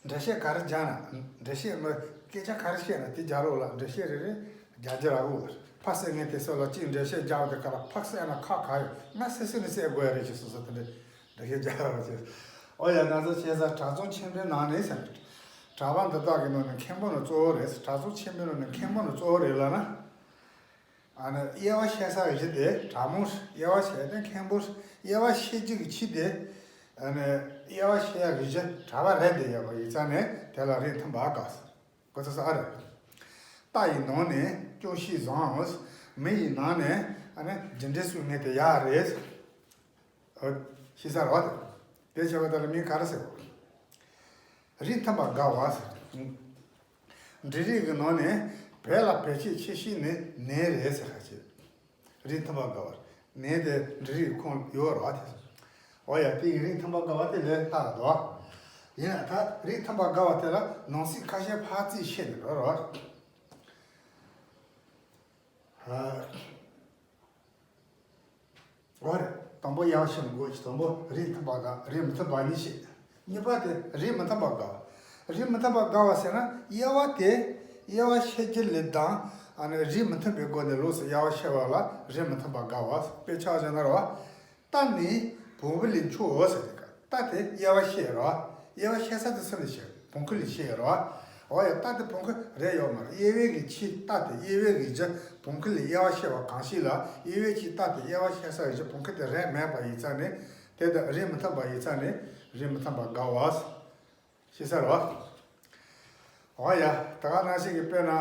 འགྲེལ་བཤད་ག་རེ་སྦྱངས་ན། འགྲེལ་བཤད་མི་སྐད་ཆ་ག་རེ་བཤད་ན་དེ་རྒྱབ་ལོགས་ལ་འགྲེལ་བཤད་རེ་རེ་རྒྱག་རྒྱུ་རག་གོ། ཕ་སེ་ངས་དེ་ཚོ་ལ་གཅིག་འགྲེལ་བཤད་རྒྱག་དེ་ག་ལ་ཕག་སེ་ན་ཁག་ག་ཡོད། ང་སེ་སེ་ནས་སེ་དགོས་ཡ་རེད་ཅེས་སོ་སོ་དེ་འདྲས་འགྲེལ་བཤད་རྒྱག་རོགས་བྱེད། ཨོ་ཡ། ང་ཚོ་བྱས་ཙང་གྲྭ་ཚང་ཆེན་པོའི་ནང་ནས་ཟེར། གྲྭ་པ་འདི་དག་གི་ནང་ནས་མཁན་པོ་ནི་གཙོ་བོ་རེད། གྲྭ་ཚང་ཆེན་པོའི་ནང་ནས་མཁན་པོ་ནི་གཙོ་བོ་རེད་ལབ་ན། ཨ་ནི་དབྱེ་བ་ཕྱེ་ས་གི་གཞི་དེ་གྲྭ་མོ་རེད། དབྱེ་བ་ཕྱེ་དེ་མཁན་པོ་རེད། དབྱེ་བ་ཕྱེ་རྒྱུ་གི་ཆོས་དེ། ཨ་ནི་དབྱེ་བ་ཕྱེ་ཡ་གི་གཞི་གྲྭ་པ་རེད་དེ་ཡོད་པ་ཡིན་ཙང་ནས་དེ་ལ་རིགས་མཐུན་པ་དགའ་ས། གོ་ཚོད་ས་ཨ་རེད། རྟ་ཡི་ནང་ནས་སྐྱོ་ཤས་བཟང་། མི་ཡི་ནང་ནས་ཨ་ནི་རྒྱུ་འབྲས་སུ་ངེས་ཏེ་ཡག་རེད། ཨ། ཤེས་ས་རེད་བ། དེ་བྱས་པ་དེ་ལ་མིང་ག་རེ་ཟེར། རིགས་མཐུན་པ་དགའ་བ་ཟེར། འབྲི་རིགས་ཀྱི་ནང་ནས་བོད་ལ་བེད་སྤྱོད་ཆེ་ཤོས་ནི་ནས་རེད་ཟེར་ཁ་ཅིག་རིགས་མཐུན་པ་དགའ་བ། ནས་དེ་འབྲི་རིགས་ཁོངས་ཡོད་རེད་བ་དེ། འོ་ཡ། དེ་ཡི་རིགས་མཐུན་པ་དགའ་བ་དེ་ལས་ལྷག་འདུག་ཡིན་ན་ད་རིགས་མཐུན་པ་དགའ་བ་དེ་ལ་ནང་གསེས་ཁ་ཤས་ཕར་རྩིས་བཤད་ནས་འགྲོ་རེད་བ། ཨ། འོ་རེད། དང་པོ་དབྱེ་བ་ཕྱེ་ནས་དགོས་ཀྱི། དང་པོ་རིགས་མཐུན་པ་དང་རིགས་མི་མཐུན་པ་གཉིས་བཤད། གཉིས་པ་དེ་རིགས་མི་མཐུན་པ་དགའ་བ། རིགས་མི་མཐུན་པ་དགའ་བ་ཟེར་ན་དབྱེ་བ་དེ། དབྱེ་བ་ཕྱེ་རྒྱུ་ལས་དང་། ཨ་ནི་རིགས་མི་མཐུན་པའི་སྒོ་ནས་ལོགས་སུ་དབྱེ་བ་ཕྱེ་བ་ལ་རིགས་མི་མཐུན་པ་དགའ་བ། དཔེ་ཆ་བཞག་ན་རེད་བ། རྟ་ནི་བོང་བུ་ལས་མཆོག་ཟེར་དེ་ག་རྟ་དེ་དབྱེ་བ་ཕྱེ་རེད་བ། དབྱེ་བ་ཕྱེ་ས་དེ་སུ་ལས་ཕྱེ། བོང་ཁུ་ལས་ཕྱེ་རེད་བ། འོ་ཡ། རྟ་དེ་བོང་ཁུ་རེད་ཡོད་མ་རེད། དབྱེ་བའི་གི་ཆོས་རྟ་དེ་དབྱེ་བའི་གི་རྒྱུ་བོང་ཁུ་ལས་དབྱེ་བ་ཕྱེ་བ་གང་ཞིག་ལ། དབྱེ་བའི་ཆོས་རྟ་དེ་དབྱེ་བ་ཕྱེ་ས་གི་རྒྱུ་བོང་ཁུ་དེ་རེད་མེད་པ་ཡིན་ཙང་ནས། དེ་དང་རིགས་མི་མཐུན་པ་ཡིན་ཙང་ནས་རིགས་མི་མཐུན་པ་དགའ་བ། ཤེས་ས་རེད་བ། འོ་ཡ། ད་ག་ནང་བཞིན་གྱི་དཔེར་ན།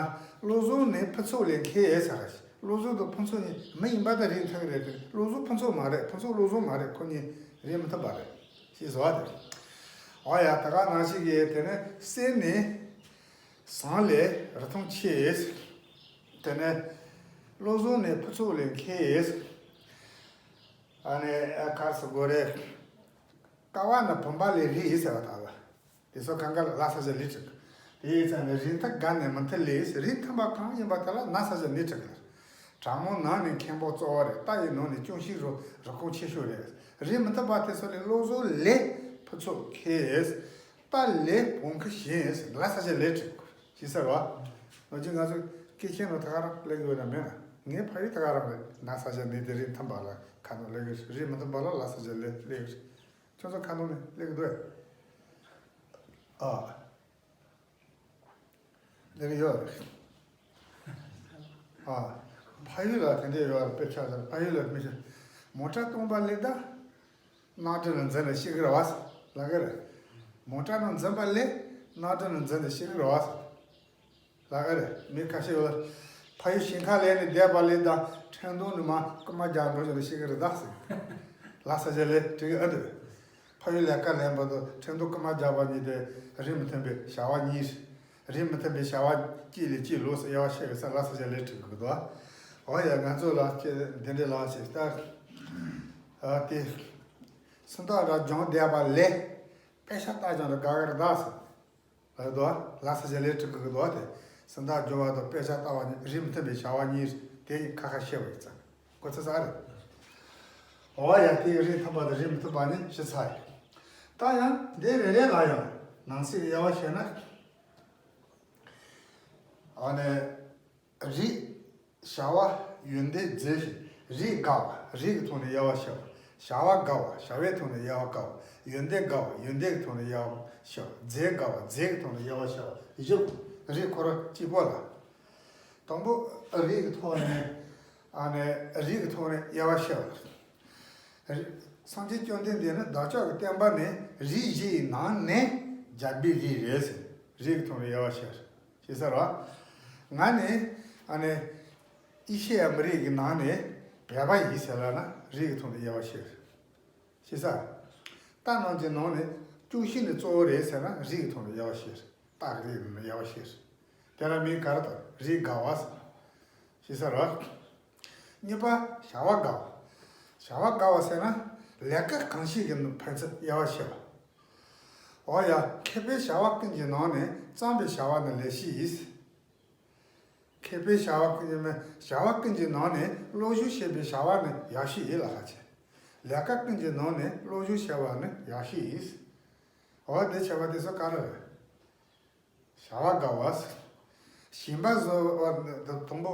བློ་བཟང་ནི་ཕུན་ཚོགས་ལས་མཁས་ཟེར་བ་ཞིག་བློ་བཟང་དང་ཕུན་ཚོགས་གཉིས་མི་ཡིན་པ་དང་རིགས་མཐུན་གྱི་རེད་དེ། བློ་བཟང་ཕུན་ཚོགས་མ་རེད། ཕུན་ཚོགས་བློ་བཟང་མ་རེད། ཁོ་གཉིས་རིགས་མི་མཐུན་པ་རེད། ཤེས་སོང་བ་དེ། འོ་ཡ། ད་ག་ནང་བཞིན་གྱི་དེ་ནས་སྲས་ནི་ཟངས་ལས་རི་ཐང་ཆེ། དེ་ནས་བློ་བཟང་ནི་ཕུན་ཚོགས་ལས་མཁས། ཨ་ནི་ག་རེ་ཟེར་དགོས་རེད། ཀ་བ་ནི་བུམ་པ་ལས་རིང་ཟེར་བ་དང་། དེ་ཚོ་གང་ག་ལ་ལྷག་ས་ཞིག་ལས་གྲུབ། དེ་ཡིན་ཙང་ནི་རིགས་མཐུན་དགའ་ནས་མི་མཐུན་ལས། རིགས་མཐུན་པ་གང་ཡིན་པ་དེ་ལ་ན་ས་ཞིག་ལས་གྲུབ་ལ། གྲྭ་མོ་ནང་ནས་མཁན་པོ་གཙོ་བོ་རེད། རྟ་ཡི་ནང་ནས་སྐྱོན་ཤེས་རུ་རུ་ཁུངས་ཆེ་ཤོས་རེད། རིགས་མི་མཐུན་པ་དེ་ཚོ་ལས་བློ་བཟང་ལས་ཕུན་ཚོགས་མཁས། རྟ་ལས་བོང་ཁུ་ཞན། ལ་ས་ཆ་ལས་དྲུག་ཞེས་ཟེར་བ། ལོ་རྒྱུས་ང་ཚོ་སྐད་ཆེན་ནང་ད་ག་རང་སླེབས་ཡོད་ན་མེད་ན། ངའི་ཕ་ཡུལ་ད་ག་རང་རེད། ན་ས་ཆ་ནས་དེ་རིགས་མཐུན་པ་ལ་ཁ་ནང་སླེབས་ཡོད། རིགས་མི་མཐུན་པ་ལ་ལ་ས་ཆ་ལས་སླེབས་ཡོད། ཁྱོད་ཚོ་ཁ་ནང་ནས་སླེབས་ཀྱི་འདུག་ཨེ། ཨ། ལེགས་ཡོད་རེད། ཨ། ཕ་ཡུལ་ལ་དེ་འདྲས་ཡོད་རེད། དཔེ་ཆ་ལ་ཕ་ཡུལ་ལ་མི་ཤེས། མོ་ཊ་སྟོང་པ་ལས་ད་གནམ་གྲུ་ལ་འཛིན་ལ་ཤེས་ཀྱི་རེད་བ། ལ་ག་རེད། མོ་ཊ་ནང་འཛིན་པ་ལས་གནམ་གྲུ་ལ་འཛིན་ལ་ཤེས་ཀྱི་རེད་བ། ལ་ག་རེད། མི་ཁ་ཤས་ཡོད། ཕ་ཡུལ་ཞིང་ཁ་ལས་ནས་བསྡད་པ་ལས་ད་ཁྲེང་ཏུའུ་ནས་མར་རྐུ་མ་རྒྱག་འགྲོ་བཞིན་ལ་ཤེས་ཀྱི་རེད་ད་ཟེར། ལ་ས་ཆ་ལས་དྲི་གི་ཨ་འདུག་ཕ་ཡུལ་ལས་ཀ་ལེན་པ་དང་ཁྲེང་ཏུའུ་རྐུ་མ་རྒྱག་པ་གཉིས་དེ་རིགས་མི་མཐུན་པའི་བྱ་བ་གཉིས། རིགས་མི་མཐུན་པའི་བྱ་བ་གཅིག་ལས་གཅིག་ལོགས་སུ་དབྱེ་བ་ཕྱེ་བའི་ས་ལ་ས་ཆ་ལས་དྲི་གི་འདུག་འོ་ཡ། ང་ཚོ་ལ་ཁྱེད་འདི་འདྲའི་ལ་ཞིག་ལྟར། ཨ་དེ། སུམ་རྟགས་ར་སྦྱོང་བསྡད་པ་ལས་དཔེ་ཆ་ལྟ་སྦྱོང་དུ་དགའ་གི་རེད་ད་ཟེར། ལ་དོ། ལ་ས་ཆ་ལས་དྲི་གི་དོ་དེ། སུམ་རྟགས་སྦྱོང་བ་དང་དཔེ་ཆ་ལྟ་བ་གཉིས་རིགས་མི་མཐུན་པའི་བྱ་བ་གཉིས་དེ་ཁ་ཁ་ཤས་པ་ཡིན་ཙང་གོ་ཚོད་ས་རེད། འོ་ཡ། དེ་རིགས་མཐུན་པ་དང་རིགས་མི་མཐུན་པ་ནི་ཞིབ་ཚགས་ཡིན། ད་ཡང་འདི་རེ་རེ་ལ་ཡང་ནང་གསེས་དབྱེ་བ་བཤད་ན། ཨ་ནི། རིགས། བྱ་བ། ཡོན་ཏན། རྫས་ཞེས་རིགས་དགར་བ། རིགས་ཀྱི་ཐོག་ནས་དབྱེ་བ་ཕྱེ་བ། བྱ་བ་དགར་བ། བྱ་བའི་ཐོག་ནས་དབྱེ་བ་དགར་བ། ཡོན་ཏན་དགར་བ། ཡོན་ཏན་གྱི་ཐོག་ནས་དབྱེ་བ་ཕྱེ་བ། རྫས་དགར་བ། རྫས་ཀྱི་ཐོག་ནས་དབྱེ་བ་ཕྱེ་བ། བཞི། རིགས་སྐོར་གཅིག་པོ་ལ། དང་པོ། རིགས་ཀྱི་ཐོག་ནས། ཨ་ནི་རིགས་ཀྱི་ཐོག་ནས་དབྱེ་བ་ཕྱེ་བ། སངས་རྒྱས་བཅོམ་ལྡན་འདས་ནི་བདག་ཅག་གི་བསྟན་པ་ནི་རིགས་བཞི་ཡི་ནང་ནས་རྒྱལ་པོའི་རིགས་རེད་ཟེར། རིགས་ཀྱི་ཐོག་ནས་དབྱེ་བ་ཕྱེ། ཞེས་ཟེར་བ། ང་ནི། ཨ་ནི། ཨེ་ཤེ་ཡ་མི་རིགས་ཀྱི་ནང་ནས་བོད་པ་ཡིན་ཟེར་ལབ་ན་རིགས་ཀྱི་ཐོག་ནས་དབྱེ་བ་ཕྱེ། ཞེས་ཟེར། རྟ་རྣམས་ཀྱི་ནང་ནས་ཅུང་ཞི་ནི་གཙོ་བོ་རེད་ཟེར་ན་རིགས་ཀྱི་ཐོག་ནས་དབྱེ་བ་ཕྱེ། རྟ་གི་རིགས་ནང་ནས་དབྱེ་བ་ཕྱེ། དེ་ལ་མིང་ག་རེ་བཏགས། རིགས་དགར་བ་ཟེར། ཞེས་ཟེར་བ། གཉིས་པ། བྱ་བ་དགར་བ། བྱ་བ་དགར་བ་ཟེར་ན། ལས་ཀ་གང་བྱེད་ཀྱི་ཕན་ཚུན་དབྱེ་བ་ཕྱེ་བ། འོ་ཡ། མཁས་པའི་བྱ་བ་ཀུན་གྱི་ནང་ནས་བརྩམས་པའི་བྱ་བ་ནི་ལེགས་ཤོས་ཡིན། མཁས་པའི་བྱ་བ་ཀུན་གྱི་མ། བྱ་བ་ཀུན་གྱི་ནང་ནས་བློ་སྦྱོང་བྱེད་པའི་བྱ་བ་ནི་ཡག་ཤོས་ཡིན་ལ་ཧ་ཆེ། ལས་ཀ་ཀུན་གྱི་ནང་ནས་བློ་སྦྱོང་བྱ་བ་ནི་ཡག་ཤོས་ཡིན། འོ་དེ་བྱ་བ་དེ་ཚོ་ག་རེ་རེད། བྱ་བ་དགའ་བ། ཞིང་པ་བཟོ་བ་དང་པོ།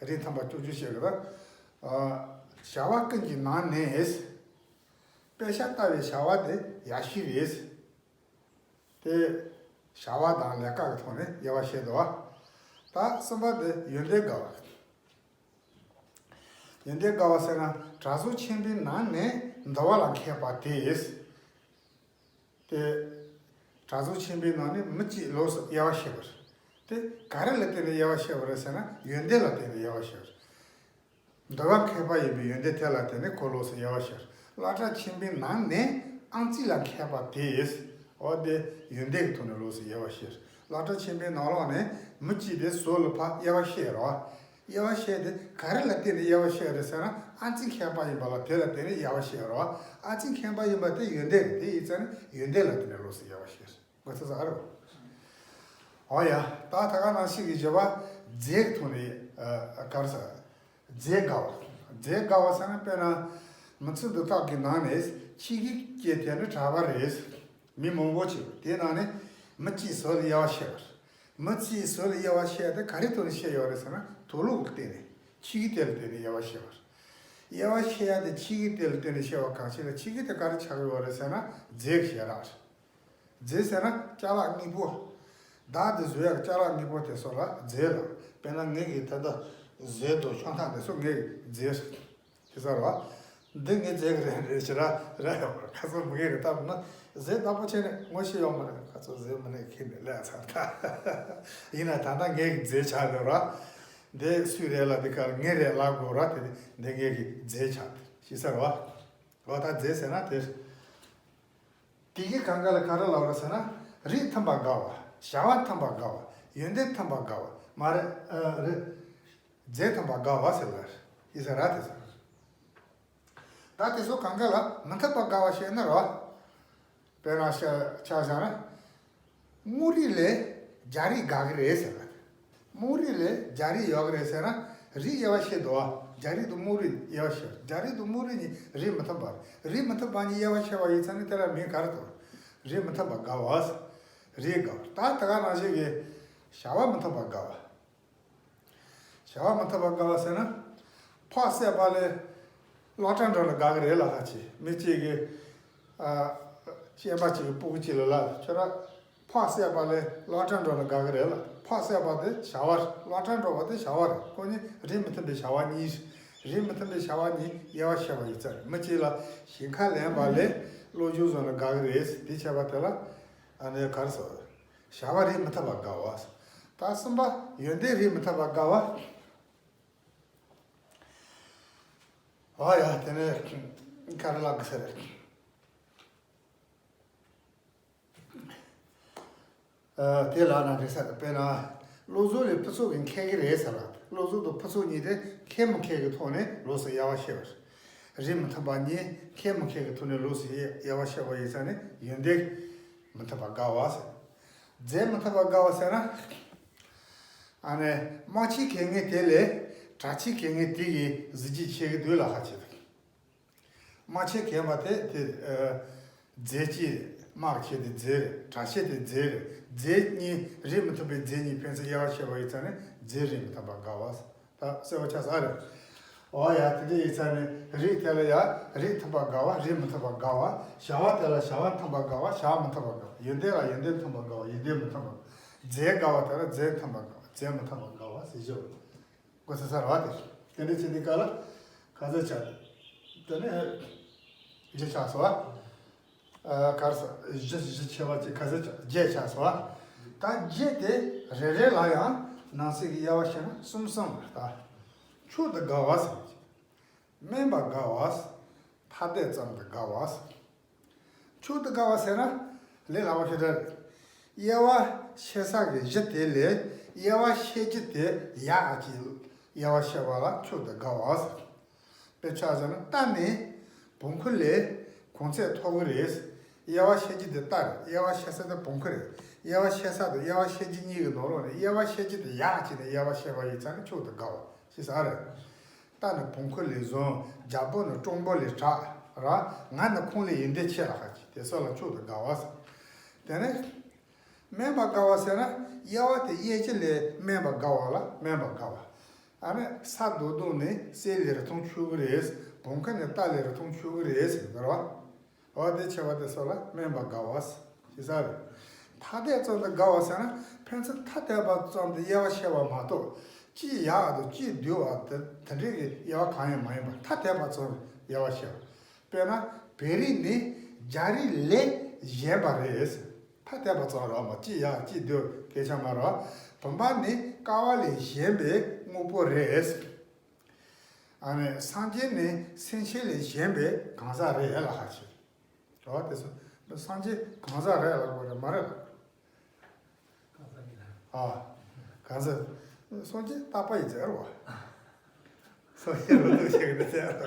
རིགས་མཐུན་པ་བཅུ་བཅུ་བཤད་གི་ར། བྱ་བ་ཀུན་གྱི་ནང་ནས། དཔེ་ཆ་ལྟ་བའི་བྱ་བ་དེ་ཡག་ཤོས་རེད། དེ། བྱ་བ་དང་ལས་ཀ་གི་ཐོག་ནས་དབྱེ་བ་བཤད་འདུག་བ། ད་གསུམ་པ་དེ་ཡོན་ཏན་དགའ་བ། ཡོན་ཏན་དགའ་བ་ཟེར་ན་གྲྭ་ཚང་ཆེན་པོའི་ནང་ནས་འདུལ་བ་ལ་མཁས་པ་དེ། དེ། གྲྭ་ཚང་ཆེན་པོའི་ནང་ནས་མི་གཅིག་ལོགས་སུ་དབྱེ་བ་ཕྱེ་བ་རེད། དེ་ག་རེ་ལ་བརྟེན་ནས་དབྱེ་བ་ཕྱེ་བ་རེད་ཟེར་ན་ཡོན་ཏན་ལ་བརྟེན་ནས་དབྱེ་བ་ཕྱེ་བ་རེད། འདུལ་བ་མཁས་པ་ཡིན་པའི་ཡོན་ཏན་དེ་ལ་བརྟེན་ནས་ཁོ་ལོགས་སུ་དབྱེ་བ་ཕྱེ་བ་རེད། བླ་གྲྭ་ཆེན་པོའི་ནང་ནས་ཨམ་གཙིགས་ལ་མཁས་པ་དེ། འོ་དེ་ཡོན་ཏན་གྱི་ཐོག་ནས་ལོགས་སུ་དབྱེ་བ་ཕྱེ་བ་རེད། བླ་གྲྭ་ཆེན་པོའི་ནང་ལོགས་ནས་མི་གཅིག་དེ་ཟུར་ལ་ཕར་དབྱེ་བ་ཕྱེ་རོགས། དབྱེ་བ་ཕྱེ་དེ་ག་རེ་ལ་བརྟེན་ནས་དབྱེ་བ་ཕྱེ་རེད་ཟེར་ན་ཨམ་གཙིགས་མཁས་པ་ཡིན་པ་ལ་དེ་ལ་བརྟེན་ནས་དབྱེ་བ་ཕྱེ་རོགས། ཨམ་གཙིགས་མཁས་པ་ཡིན་པ་དེ་ཡོན་ཏན་རེད། དེ་ཡིན་ཙང་ནི་ཡོན་ཏན་ལ་བརྟེན་ནས་ལོགས་སུ་དབྱེ་བ་ཕྱེ་རེད། གོ་ཚོད་ས་རེད། འོ་ཡ། ད་ད་ག་ནང་བཞིན་གྱི་བརྗོད་པ་རྫས་ཀྱི་ཐོག་ནས་ཨ་ག་རེ་ཟེར། རྫས་དགའ་བ། རྫས་དགའ་བ་ཟེར་ན་དཔེར་ན། མི་ཚེ་འདི་དག་གི་ནང་ནས་ཆེ་གེ་གི་དེ་ནི་གྲྭ་པ་རེད། མི་མང་པོ་ཅིག་དེའི་ནང་ནས་མི་གཅིག་ཟུར་ལ་དབྱེ་བ་ཕྱེ་བ་རེད། མི་གཅིག་ཟུར་ལ་དབྱེ་བ་ཕྱེ་དེ་ག་རེ་ཐོག་ནས་ཕྱེ་ཡོད་རེད་ཟེར་ན་དུག་ལོག་གི་སྟེང་ནས་ཆེ་གེ་དེ་ལ་བརྟེན་ནས་དབྱེ་བ་ཕྱེ་བ་རེད། དབྱེ་བ་ཕྱེ་ཡ་དེ་ཆེ་གེ་དེ་ལ་བརྟེན་ནས་ཕྱེ་བ་གང་ཞིག་ལ་ཆེ་གེ་དེ་ག་རེ་ཆགས་ཡོད་རེད་ཟེར་ན་རྫས་ཞེ་དྲག་རེད། རྫས་ཟེར་ན་ཅ་ལག་དངོས་པོ། བདག་གིས་བཟོས་ཡག་ཅ་ལག་དངོས་པོ་དེ་ཚོ་ལ་རྫས་ལ། དཔེར་ན་ངེད་ཀྱི་ད་ལྟ་ཟས་དང་ཆང་ཐག་དེ་ཚོ་ངེད་ཀྱི་རྫས་རེད། དེ་ཚོ་རེད་བ། འདི་ངའི་རྫས་རེད་རེད་ཞེ་དྲག་རེད་ཡོད་མ་རེད། ཁ་སང་མི་ངེད་ཀྱི་ལྟ་བུ་ན་ཟས་བདག་པོ་བྱས་ནས་ངོ་ཤེས་ཡོད་མ་རེད། ཁ་ཚོ་ཟས་མི་ནས་ཁྱེར་ནས་ལས་ཚར་ད། ཡིན་ན་ད་ལྟ་ངེད་ཀྱི་རྫས་ཆགས་ཡོད་རེད་བ། འདི་སུའི་རེད་ལ་འདི་གར་ངའི་རེད་ལབ་དགོས་རེད་བ། དེ་འདི་ངེད་ཀྱི་རྫས་ཆགས་ཤེས་ས་རེད་བ། འོ་ད་རྫས་ཟེར་ན་དེ། དེ་གི་གང་ག་ལ་ག་རེ་ལབ་རེད་ཟེར་ན། རིགས་མཐུན་པ་དགའ་བ། བྱ་བ་མཐུན་པ་དགའ་བ། ཡོན་ཏན་མཐུན་པ་དགའ་བ། མ་རེད་ཨ་རེད། རྫས་མཐུན་པ་དགའ་བ་ཟེར་ལ་ཡིན་ས་ར་དེ་ཟེར། ད་དེ་ཚོ་གང་ག་ལ་མི་མཐུན་པ་དགའ་བ་བཤད་ན་རོ། དཔེར་ན་ཆ་ཆ་བཞག་ན། དམངས་རིགས་ལས་རྒྱ་རིགས་དགའ་གི་རེད་ཟེར་བ། དམངས་རིགས་ལས་རྒྱ་རིགས་ཡག་གི་རེད་ཟེར་ན། རིགས་དབྱེ་བ་ཕྱེ་འདུག་བ། རྒྱ་རིགས་དང་དམངས་རིགས་དབྱེ་བ་ཕྱེ། རྒྱ་རིགས་དང་དམངས་རིགས་གཉིས་རིགས་མི་མཐུན་པ་རེད། རིགས་མི་མཐུན་པ་གཉིས་དབྱེ་བ་ཕྱེ་བ་ཡིན་ཙང་ནི་དེ་ལ་མིང་ག་རེ་ཐོགས། རིགས་མི་མཐུན་པ་དགའ་བ། རིགས་དགའ་བ། ད་དེ་ག་ནང་བཞིན་གྱི་བྱ་བ་མི་མཐུན་པ་དགའ་བ། བྱ་བ་མི་མཐུན་པ་དགའ་བ་ཟེར་ན། ཕག་བསད་པ་ལས་གློག་ཀྲམ་འགྲོ་ན་དགའ་གི་རེད་ལ། ཁ་ཅིག་མི་གཅིག་གིས་ཨ་སྐྱེས་པ་གཅིག་གི་སྤུ་གུ་གཅིག་ལ་ལ་ཁྱོད་ར་ཕག་བསད་པ་ལས་གློག་ཀྲམ་འགྲོ་ན་དགའ་གི་རེད་ལ། ཕག་བསད་པ་དེ་བྱ་བ་རེད། གློག་ཀྲམ་འགྲོ་བ་དེ་བྱ་བ་རེད། ཁོ་གཉིས་རིགས་མི་མཐུན་པའི་བྱ་བ་གཉིས། རིགས་མི་མཐུན་པའི་བྱ་བ་གཉིས་དབྱེ་བ་ཕྱེ་བ་ཡིན་ཙང་། མི་གཅིག་ལ་ཞིང་ཁ་ལེན་པ་ལས་གློག་འཁྱུག་བཟོ་ན་དགའ་གི་རེད། དེ་བྱས་པ་དེ་ལ་ཨ་ནི་ག་རེ་ཟེར། བྱ་བ་རིགས་མི་མཐུན་པ་དགའ་བ། ད་གསུམ་པ་ཡོན་ཏན་རིགས་མི་མཐུན་པ་དགའ་བ། ཨ་ཡ། དེ་ནས་ག་རེ་ལབ་དགོས་ས་རེད། ཨ། དེ་ལབ་ན་འགྲིག་ས་རེད། དཔེར་ན་བློ་བཟང་ལས་ཕུན་ཚོགས་ཀྱིས་མཁས་གི་རེད་ཟེར་ལ། བློ་བཟང་དང་ཕུན་ཚོགས་གཉིས་དེ་མཁས་མི་མཁས་ཀྱི་ཐོག་ནས་ལོགས་སུ་དབྱེ་བ་ཕྱེ་བ་རེད། རིགས་མི་མཐུན་པ་གཉིས་མཁས་མི་མཁས་ཀྱི་ཐོག་ནས་ལོགས་སུ་དབྱེ་དབྱེ་བ་ཕྱེ་བ་ཡིན་ཙང་ནི་ཡོན་ཏན་མི་མཐུན་པ་དགའ་བ་ཟེར། རྫས་མི་མཐུན་པ་དགའ་བ་ཟེར་ན། ཨ་ནི་དམག་ཆས་གྱོན་མཁན་དེ་ལས་དྲག་ཆས་གྱོན་མཁན་དེ་གི་གཟི་བརྗིད་ཆེ་གི་འདུག་ལ། ཁ་ཅིག་དམག་ཆས་གྱོན་པ་དེ་དེ་ཨ་རྫས་གཅིག་རེད། དམག་ཆས་དེ་རྫས་རེད། དྲག་ཆས་དེ་རྫས་རེད། རྫས་གཉིས་རིགས་མི་མཐུན་པའི་རྫས་གཉིས་ཕན་ཚུན་དབྱེ་བ་ཕྱེ་བ་ཡིན་ཙང་ནི་རྫས་རིགས་མི་མཐུན་པ་དགའ་བ། ད་གསལ་པོ་ཆགས་ས་རེད། འོ་ཡ། དེ་འདྲ་ཡིན་ཙང་ནི་རིགས་དེ་ལ་ཡ་རིགས་མཐུན་པ་དགའ་བ། རིགས་མི་མཐུན་པ་དགའ་བ། བྱ་བ་དེ་ལ་བྱ་བ་མཐུན་པ་དགའ་བ། བྱ་བ་མི་མཐུན་པ་དགའ་བ། ཡོན་ཏན་ལ་ཡོན་ཏན་མཐུན་པ་དགའ་བ། ཡོན་ཏན་མི་མཐུན་པ་དགའ་བ། རྫས་དགའ་བ་དེ་ལ་རྫས་མཐུན་པ་དགའ་བ། རྫས་མི་མཐུན་པ་དགའ་བ་ཟེར་ཞོར། གོ་ས་ས་ར་བ་དེ། དེ་འདྲ་བྱེད་དུས་སྐབས་ལ་ག་ཚོད་ཆགས། དེ་ནས་བཞི་ཆགས་སོ། ཨ། གར་ས་བཞི་བཞི་ཆེ་བ་གཅིག་ག་ཚོད་ཆགས། བརྒྱད་ཆགས་སོ། ད་བརྒྱད་དེ་རེ་རེ་ལ་ཡང་ནང་གསེས་ཀྱི་དབྱེ་བ་ཕྱེ་ན་གསུམ་གསུམ་རེད། ད་མཆོག་ཏུ་དགའ་བ་ཟེར། དམན་པ་དགའ་བ། ཐ་དད་ཙམ་དུ་དགའ་བ། མཆོག་ཏུ་དགའ་བ་ཟེར་ན་ལས་སླ་བ་ཞེ་དྲག་རེད། དབྱེ་བ་ཕྱེ་ས་གི་གཞི་དེ་ལས་དབྱེ་བ་ཕྱེ་རྒྱུ་དེ་ཡག་ཅིག་དབྱེ་བ་ཕྱེ་བ་ལ་མཆོག་ཏུ་དགའ་བ་ཟེར། དཔེར་ཆ་བཞག་ན་རྟ་ནི་བོང་ཁུ་ལས་གོང་ཚད་མཐོ་གི་རེད། དབྱེ་བ་ཕྱེ་རྒྱུ་དེ་རྟ་རེད། དབྱེ་བ་ཕྱེ་ས་དེ་བོང་ཁུ་རེད། དབྱེ་བ་ཕྱེ་ས་དང་དབྱེ་བ་ཕྱེ་རྒྱུ་གཉིས་ཀྱི་ནང་ལོགས་ནས་དབྱེ་བ་ཕྱེ་རྒྱུ་དེ་ཡག་ཅིག་ནས་དབྱེ་བ་ཕྱེ་བ་ཡིན་ཙང་ནི་མཆོག་ཏུ་དགའ་བ་ཞེས་ཟེར་རེད། རྟ་ནི་བོང་ཁུ་ལས་བཟང་། རྒྱལ་པོ་ནི་སྤྲང་པོ་ལས་དྲག་ར། ང་ནི་ཁོང་ལས་ཡོན་ཏན་ཆེ་ལ། ཁ་ཅིག་དེ་ཚོ་ལ་མཆོག་ཏུ་དགའ་བ་ཟེར། དེ་ནས་དམན་པ་དགའ་བ་ཟེར་ན་དབྱེ་བ་དེ་དབྱེ་རྒྱུ་ལས་དམན་པ་དགའ་བ་ལ་དམན་པ་དགའ་བ། ཨ་ནི་ས་རྡོ་རྡོ་ནི་གསེར་ལས་རིན་ཐང་ཆུང་གི་རེད། བོང་ཁུ་ནི་རྟ་ལས་རིན་ཐང་ཆུང་གི་རེད་ཟེར་གི་རེད་བ། འོ་དེ་ཆེ་བ་དེ་ཚོ་ལ་དམན་པ་དགའ་བ་ཞེས་ཟེར་རེད། ཐ་དད་ཙམ་དུ་དགའ་བ་ཟེར་ན་ཕན་ཚུན་ཐ་དད་པ་ཙམ་དུ་དབྱེ་བ་ཕྱེ་བ་མ་གཏོགས་གཅིག་ཡག་དང་གཅིག་སྡུག་པ་དེ་དེ་འདྲའི་གི་དབྱེ་བ་གང་ཡང་མ་ཡིན་པར་ཐ་དད་པ་ཙམ་དབྱེ་བ་ཕྱེ་བ། དཔེར་ན་བོད་རིགས་ནི་རྒྱ་རིགས་ལས་གཞན་པ་རེད། ཐ་དད་པ་ཙམ་རེད་མ། གཅིག་ཡག་གཅིག་སྡུག་སྐད་ཆ་མ་རེད། བུམ་པ་ནི་ཀ་བ་ལས་གཞན་པའི་དངོས་པོ་རེད། ཨ་ནི་སངས་རྒྱས་ནི་སེམས་ཅན་ལས་གཞན་པའི་གང་ཟག་རེད་ལ། ཁ་ཅིག་འོ་དེ་ཚོ་སངས་རྒྱས་གང་ཟག་རེད་ལབ་དགོས་རེད་མ་རེད་ལ། ཨ། གང་ཟག་སངས་རྒྱས་རྟག་པ་ཡི་རྫས་རེད་བ། སངས་རྒྱས་རུ་ཏུ་ཞིག་རེད་ཟེར་རེད།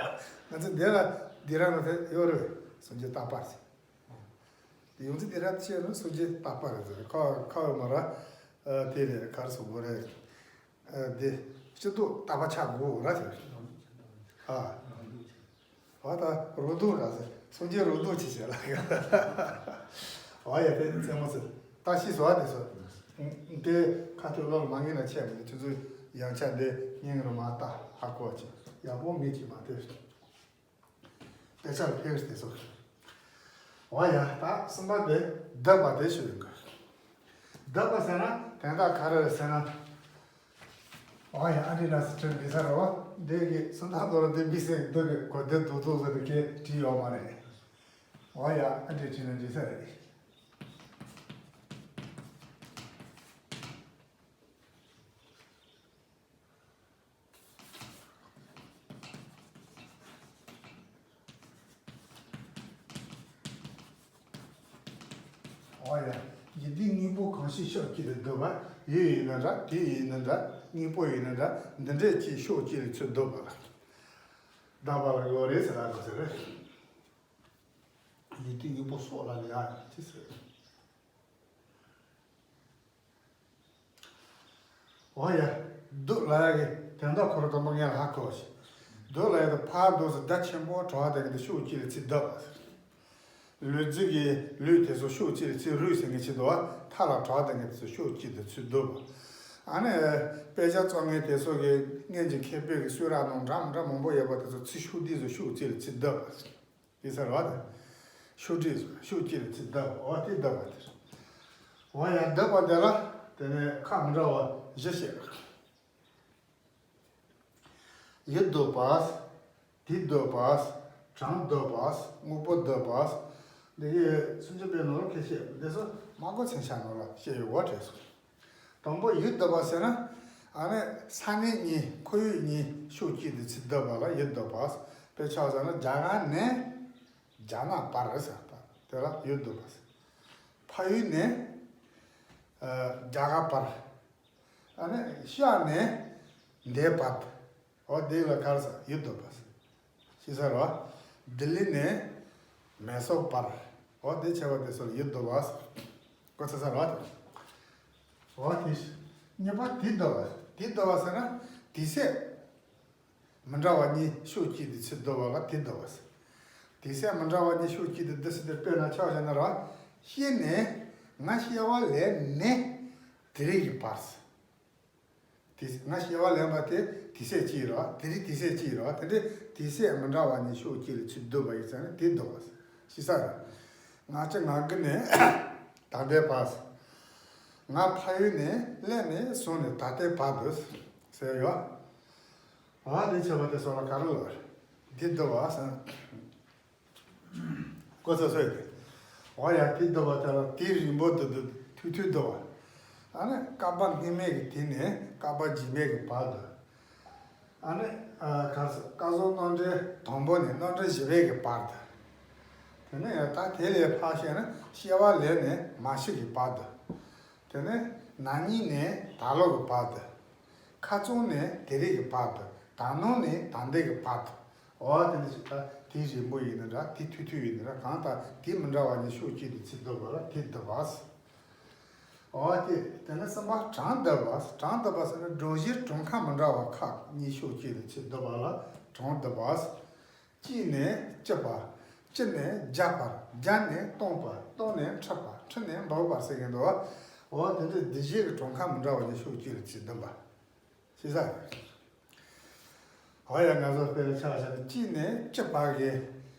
ང་ཚོ་འདི་ལ་འདི་རང་ལ་དེ་ཡོད་རེད། སངས་རྒྱས་རྟག་པ་ཟེར། དེ་ཡོང་ཚེ་དེ་ར་ཆེ་ནི་སངས་རྒྱས་རྟག་པ་རེད་ཟེར། ཁ་ཁ་བ་མ་ར། ཨ། དེ་རེད། ག་རེ་ཟེར་དགོས་རེད། ཨ། དེ་སྤྱི་ལྡོག་རྟག་པ་ཆགས་དགོས་ར་ཟེར། ཨ། འོ་ད་རུ་ཏུ་ར་ཟེར། སངས་རྒྱས་རུ་ཏུ་ཆེ་ཆེ་ལ། འོ་ཡ། དེ་རྩེད་མོ་ཟེར། ད་ཤི་སོ་དེ་ཚོ། དེ་ཁ་ཐུག་ལོར་མ་ངེས་ན་ཆད་མི་འདུག་ཁྱོད་ཚོ་ཡང་ཆ་འདི་སྙིང་རུ་མ་ལྟ། ཧ་གོ་ཅིག་ཡག་པོ་མེད་ཅིག་མ་དེ། དཔེ་ཆ་ལ་ཕེབས་དེ་ཚོ། འོ་ཡ། ད་གསུམ་པ་དེ་སྡུད་པ་དེ་ཞུ་ཡོང་གི། སྡུད་པ་ཟེར་ན་དོན་དག་ག་རེ་རེད་ཟེར་ན། འོ་ཡ། ཨ་འདྲི་ན་སི་ཁྲིམས་འདི་ས་རོ། འདི་གི་སུམ་རྟགས་དོ་ར་འདི་མི་སེ་འདི་གི་གོ་བདེ་འདུག་འདུག་ཟེར་ནས་ཁས་བྲིས་ཡོད་མ་རེད། འོ་ཡ། ཨ་འདྲི་བྲིས་ན་འགྲིག་ས་རེད། འོ་ཡ། ཡིན་ཏེ་དངོས་པོ་གང་ཞིག་ཕྱོགས་གཅིག་ཏུ་སྡུད་པ། ཡུལ་ཡིན་ན་འདྲ། དུས་ཡིན་ན་འདྲ། དངོས་པོ་ཡིན་ན་འདྲ། འདི་འདྲས་ཀྱིས་ཕྱོགས་གཅིག་ལ་ཚུར་སྡུད་པ་ལ། སྡུད་པ་ལ་ཡོད་རེད་ཟེར་ལ་ཟེར་རེད། ཡིན་ཏེ་དངོས་པོ་སོགས་ལ་ལ་ཡ་ཅི་ཟེར། འོ་ཡ། སྡུད་ལ་ཡ་གི་ དོན་དག་ཁོ་རང་དང་པོ་ངས་ལ་ཧ་གོ་ཞིག་སྡུག་ལ་ཡོད་དོ་ཕར་འདུག་སེ་ད་ཆེན་པོ་གྲོགས་དེ་གི་འདི་ཤུགས་གཅིག་ལ་ཚིག་སྡུག་པ། ལུས་རྫས་ཀྱི་ལུས་དེ་ཚོ་ཤུགས་གཅིག་ལ་ཚིག་རུས་ཟེར་མཁན་ཆེད་དུ་བ་མཐའ་ལ་གྲོགས་དེ་གི་འདི་ཚོ་ཤུགས་གཅིག་ཏུ་ཚིག་སྡུག་པ། ཨ་ནི་དཔེ་ཆ་བཙོང་མཁན་དེ་ཚོ་གི་སྔོན་གྱི་མཁས་པའི་གི་གསུང་རབ་ནང་འདྲ་མི་འདྲ་མང་པོ་ཡོད་པ་དེ་ཚོ་ཚིག་ཤུགས་འདི་ཚོ་ཤུགས་གཅིག་ལ་ཚིག་སྡུག་པ། ཡིན་ས་རེད་བ་དེ། ཤུགས་གཅིག་ཤུགས་གཅིག་ལ་ཚིག་སྡུག་པ། འོ་དེ་སྡུག་པ་དེ་རེད། འོ་ཡང་སྡུག་པ་དེ་ལ་དེ་ནས་ཁ་མི་འདྲ་བ་བཞི་བཤད། ཡིད་སྡུག་པ། དུས་སྡུག་པ། གྲོང་སྡུག་པ། དངོས་པོ་སྡུག་པ། འདི་གའི་སུམ་ཅུ་པའི་ནང་ལ་ཁས་བཤད་འདི་ཚོ་མ་གོ་ཚན་ཆ་ནང་ལ་བཤད་ཡོད་བ་བྲིས་སོང་། དང་པོ་ཡིད་སྡུག་པ་ཟེར་ན། ཨ་ནི་ས་གནས་གཉིས་ཁོར་ཡུག་གཉིས་ཤུགས་གཅིག་ཏུ་ཚིག་སྡུག་པ་ལ་ཡིད་སྡུག་པ། དཔེ་ཆ་བཞག་ན་རྒྱ་གར་ནས་རྒྱ་ནག་བར་ཟེར་བ་དེ་ལ་ཡིད་སྡུག་པ་ཟེར། ཕ་ཡུལ་ནས་ཨ་རྒྱ་གར་བར། ཨ་ནི་ཤར་ནས་འདས་བར། འོ་དེ་ལ་ག་རེ་ཟེར་ཡིད་སྡུག་པ་ཟེར། ཤེས་ས་རེད་བ། ལྡི་ལི་ནས་མེ་སོར་བར། འོ་དེ་བྱས་པ་དེ་ཚོ་ལ་ཡིད་སྡུག་པ་ཟེར། གོ་ཚར་ས་རེད་བ། འོ་དེ། གཉིས་པ་དུས་སྡུག་པ། དུས་སྡུག་པ་ཟེར་ན་དུས་ཚོད་མི་འདྲ་བ་གཉིས་ཤུགས་གཅིག་ཏུ་ཚིག་སྡུག་པ་ལ་དུས་སྡུག་པ་ཟེར། དུས་ཚོད་མི་འདྲ་བ་གཉིས་ཤུགས་གཅིག་ཏུ་འདི་སྲིད་དུ་དཔེར་ན་ཆ་བཞག་ན་རེད་བ། ཤི་ནས་ང་སྐྱེ་བ་ལེན་ནས་དེ་རིང་གི་བར་ཟེར། དེ་ང་སྐྱེ་བ་ལེན་པ་དེ་དུས་ཚོད་གཅིག་རེད་བ། དེ་རིང་དུས་ཚོད་གཅིག་རེད་བ། དེ་འདྲའི་དུས་ཚོད་མི་འདྲ་བ་གཉིས་ཤུགས་གཅིག་ལ་ཚིག་སྡུག་པ་ཡིན་ཙང་ནི་དུས་སྡུག་པ་ཟེར། ཤེས་ས་རེད། ང་བཅུ་ང་དགུ་ནས་ད་ལྟའི་བར། ང་ཕ་ཡུལ་ནས་སླེབས་ནས་བཟུང་ནས་ད་ལྟའི་བར་དུ་ཟེར་ཡོད། འོ་དེ་བྱས་པ་དེ་སོགས་ལ་ག་རེ་ལབ་རེད། དུས་སྡུག་པ་ཟེར། གོ་ཚ་སོས་ཏེ། འོ་ཡ་དུས་སྡུག་པ་དེ་ལ་དུས་རིང་པོ་དུ་དུ་ཐུང་ཐུང་སྡུག་པ། ཨ་ནི་བསྐལ་པ་སྔོན་མའི་གི་དུས་ནས་བསྐལ་པ་རྗེས་མའི་གི་བར་དུ། ཨ་ནི་ཨ་ག་རེ་ཟེར་སྐལ་བཟང་རྣམ་འདྲེན་དང་པོ་ནས་རྣམ་འདྲེན་བཞི་པའི་གི་བར་དུ། དེ་ནས་ཡང་ད་དེ་ལས་ཕར་བཤད་ན་སྐྱེ་བ་ལེན་ནས་མ་ཤི་གི་བར་དུ། དེ་ནས་ན་ནིང་ནས་ད་ལོ་གི་བར་དུ། ཁ་རྩང་ནས་དེ་རིང་གི་བར་དུ། ད་ནངས་ནས་ད་ལྟའི་གི་བར་དུ། འོ་དེ་འདྲ་ཞིག་ད་དུས་རིང་པོ་ཡིན་ན་འདྲ་དུས་ཐུང་ཐུང་ཡིན་ན་འདྲ་གང་ལྟར་དུས་མི་འདྲ་བ་གཉིས་ཤུགས་གཅིག་ཏུ་ཚིག་སྡུག་པ་ལ་དུས་སྡུག་པ་ཟེར། འོ་དེ་དེ་ནས་གསུམ་པ་གྲངས་སྡུག་པ། གྲངས་སྡུག་པ་ཟེར་ན་སྒྲོམ་གཞིའི་གྲངས་ཁ་མི་འདྲ་བ་ཁག་གཉིས་ཤུགས་གཅིག་ཏུ་ཚིག་སྡུག་པ་ལ་གྲངས་སྡུག་པ་ཟེར། གཅིག་ནས་བཅུ་བར། བཅུ་ནས་བརྒྱ་བར། བརྒྱ་ནས་སྟོང་བར། སྟོང་ནས་ཁྲི་བར། ཁྲི་ནས་འབུམ་བར་ཟེར་གྱི་འདུག་འོ་དེ་འདྲའི་སྡུག་བཞིའི་གྲངས་ཁ་མི་འདྲ་བ་གཉིས་ཤུགས་གཅིག་ལ་ཚིག་སྡུག་པ། ཤེས་ས་རེད། འོ་ཡ་ང་ཚོ་དཔེར་ན་ཆ་བཞག་ན་གཅིག་ནས་བཅུ་བར་གྱི།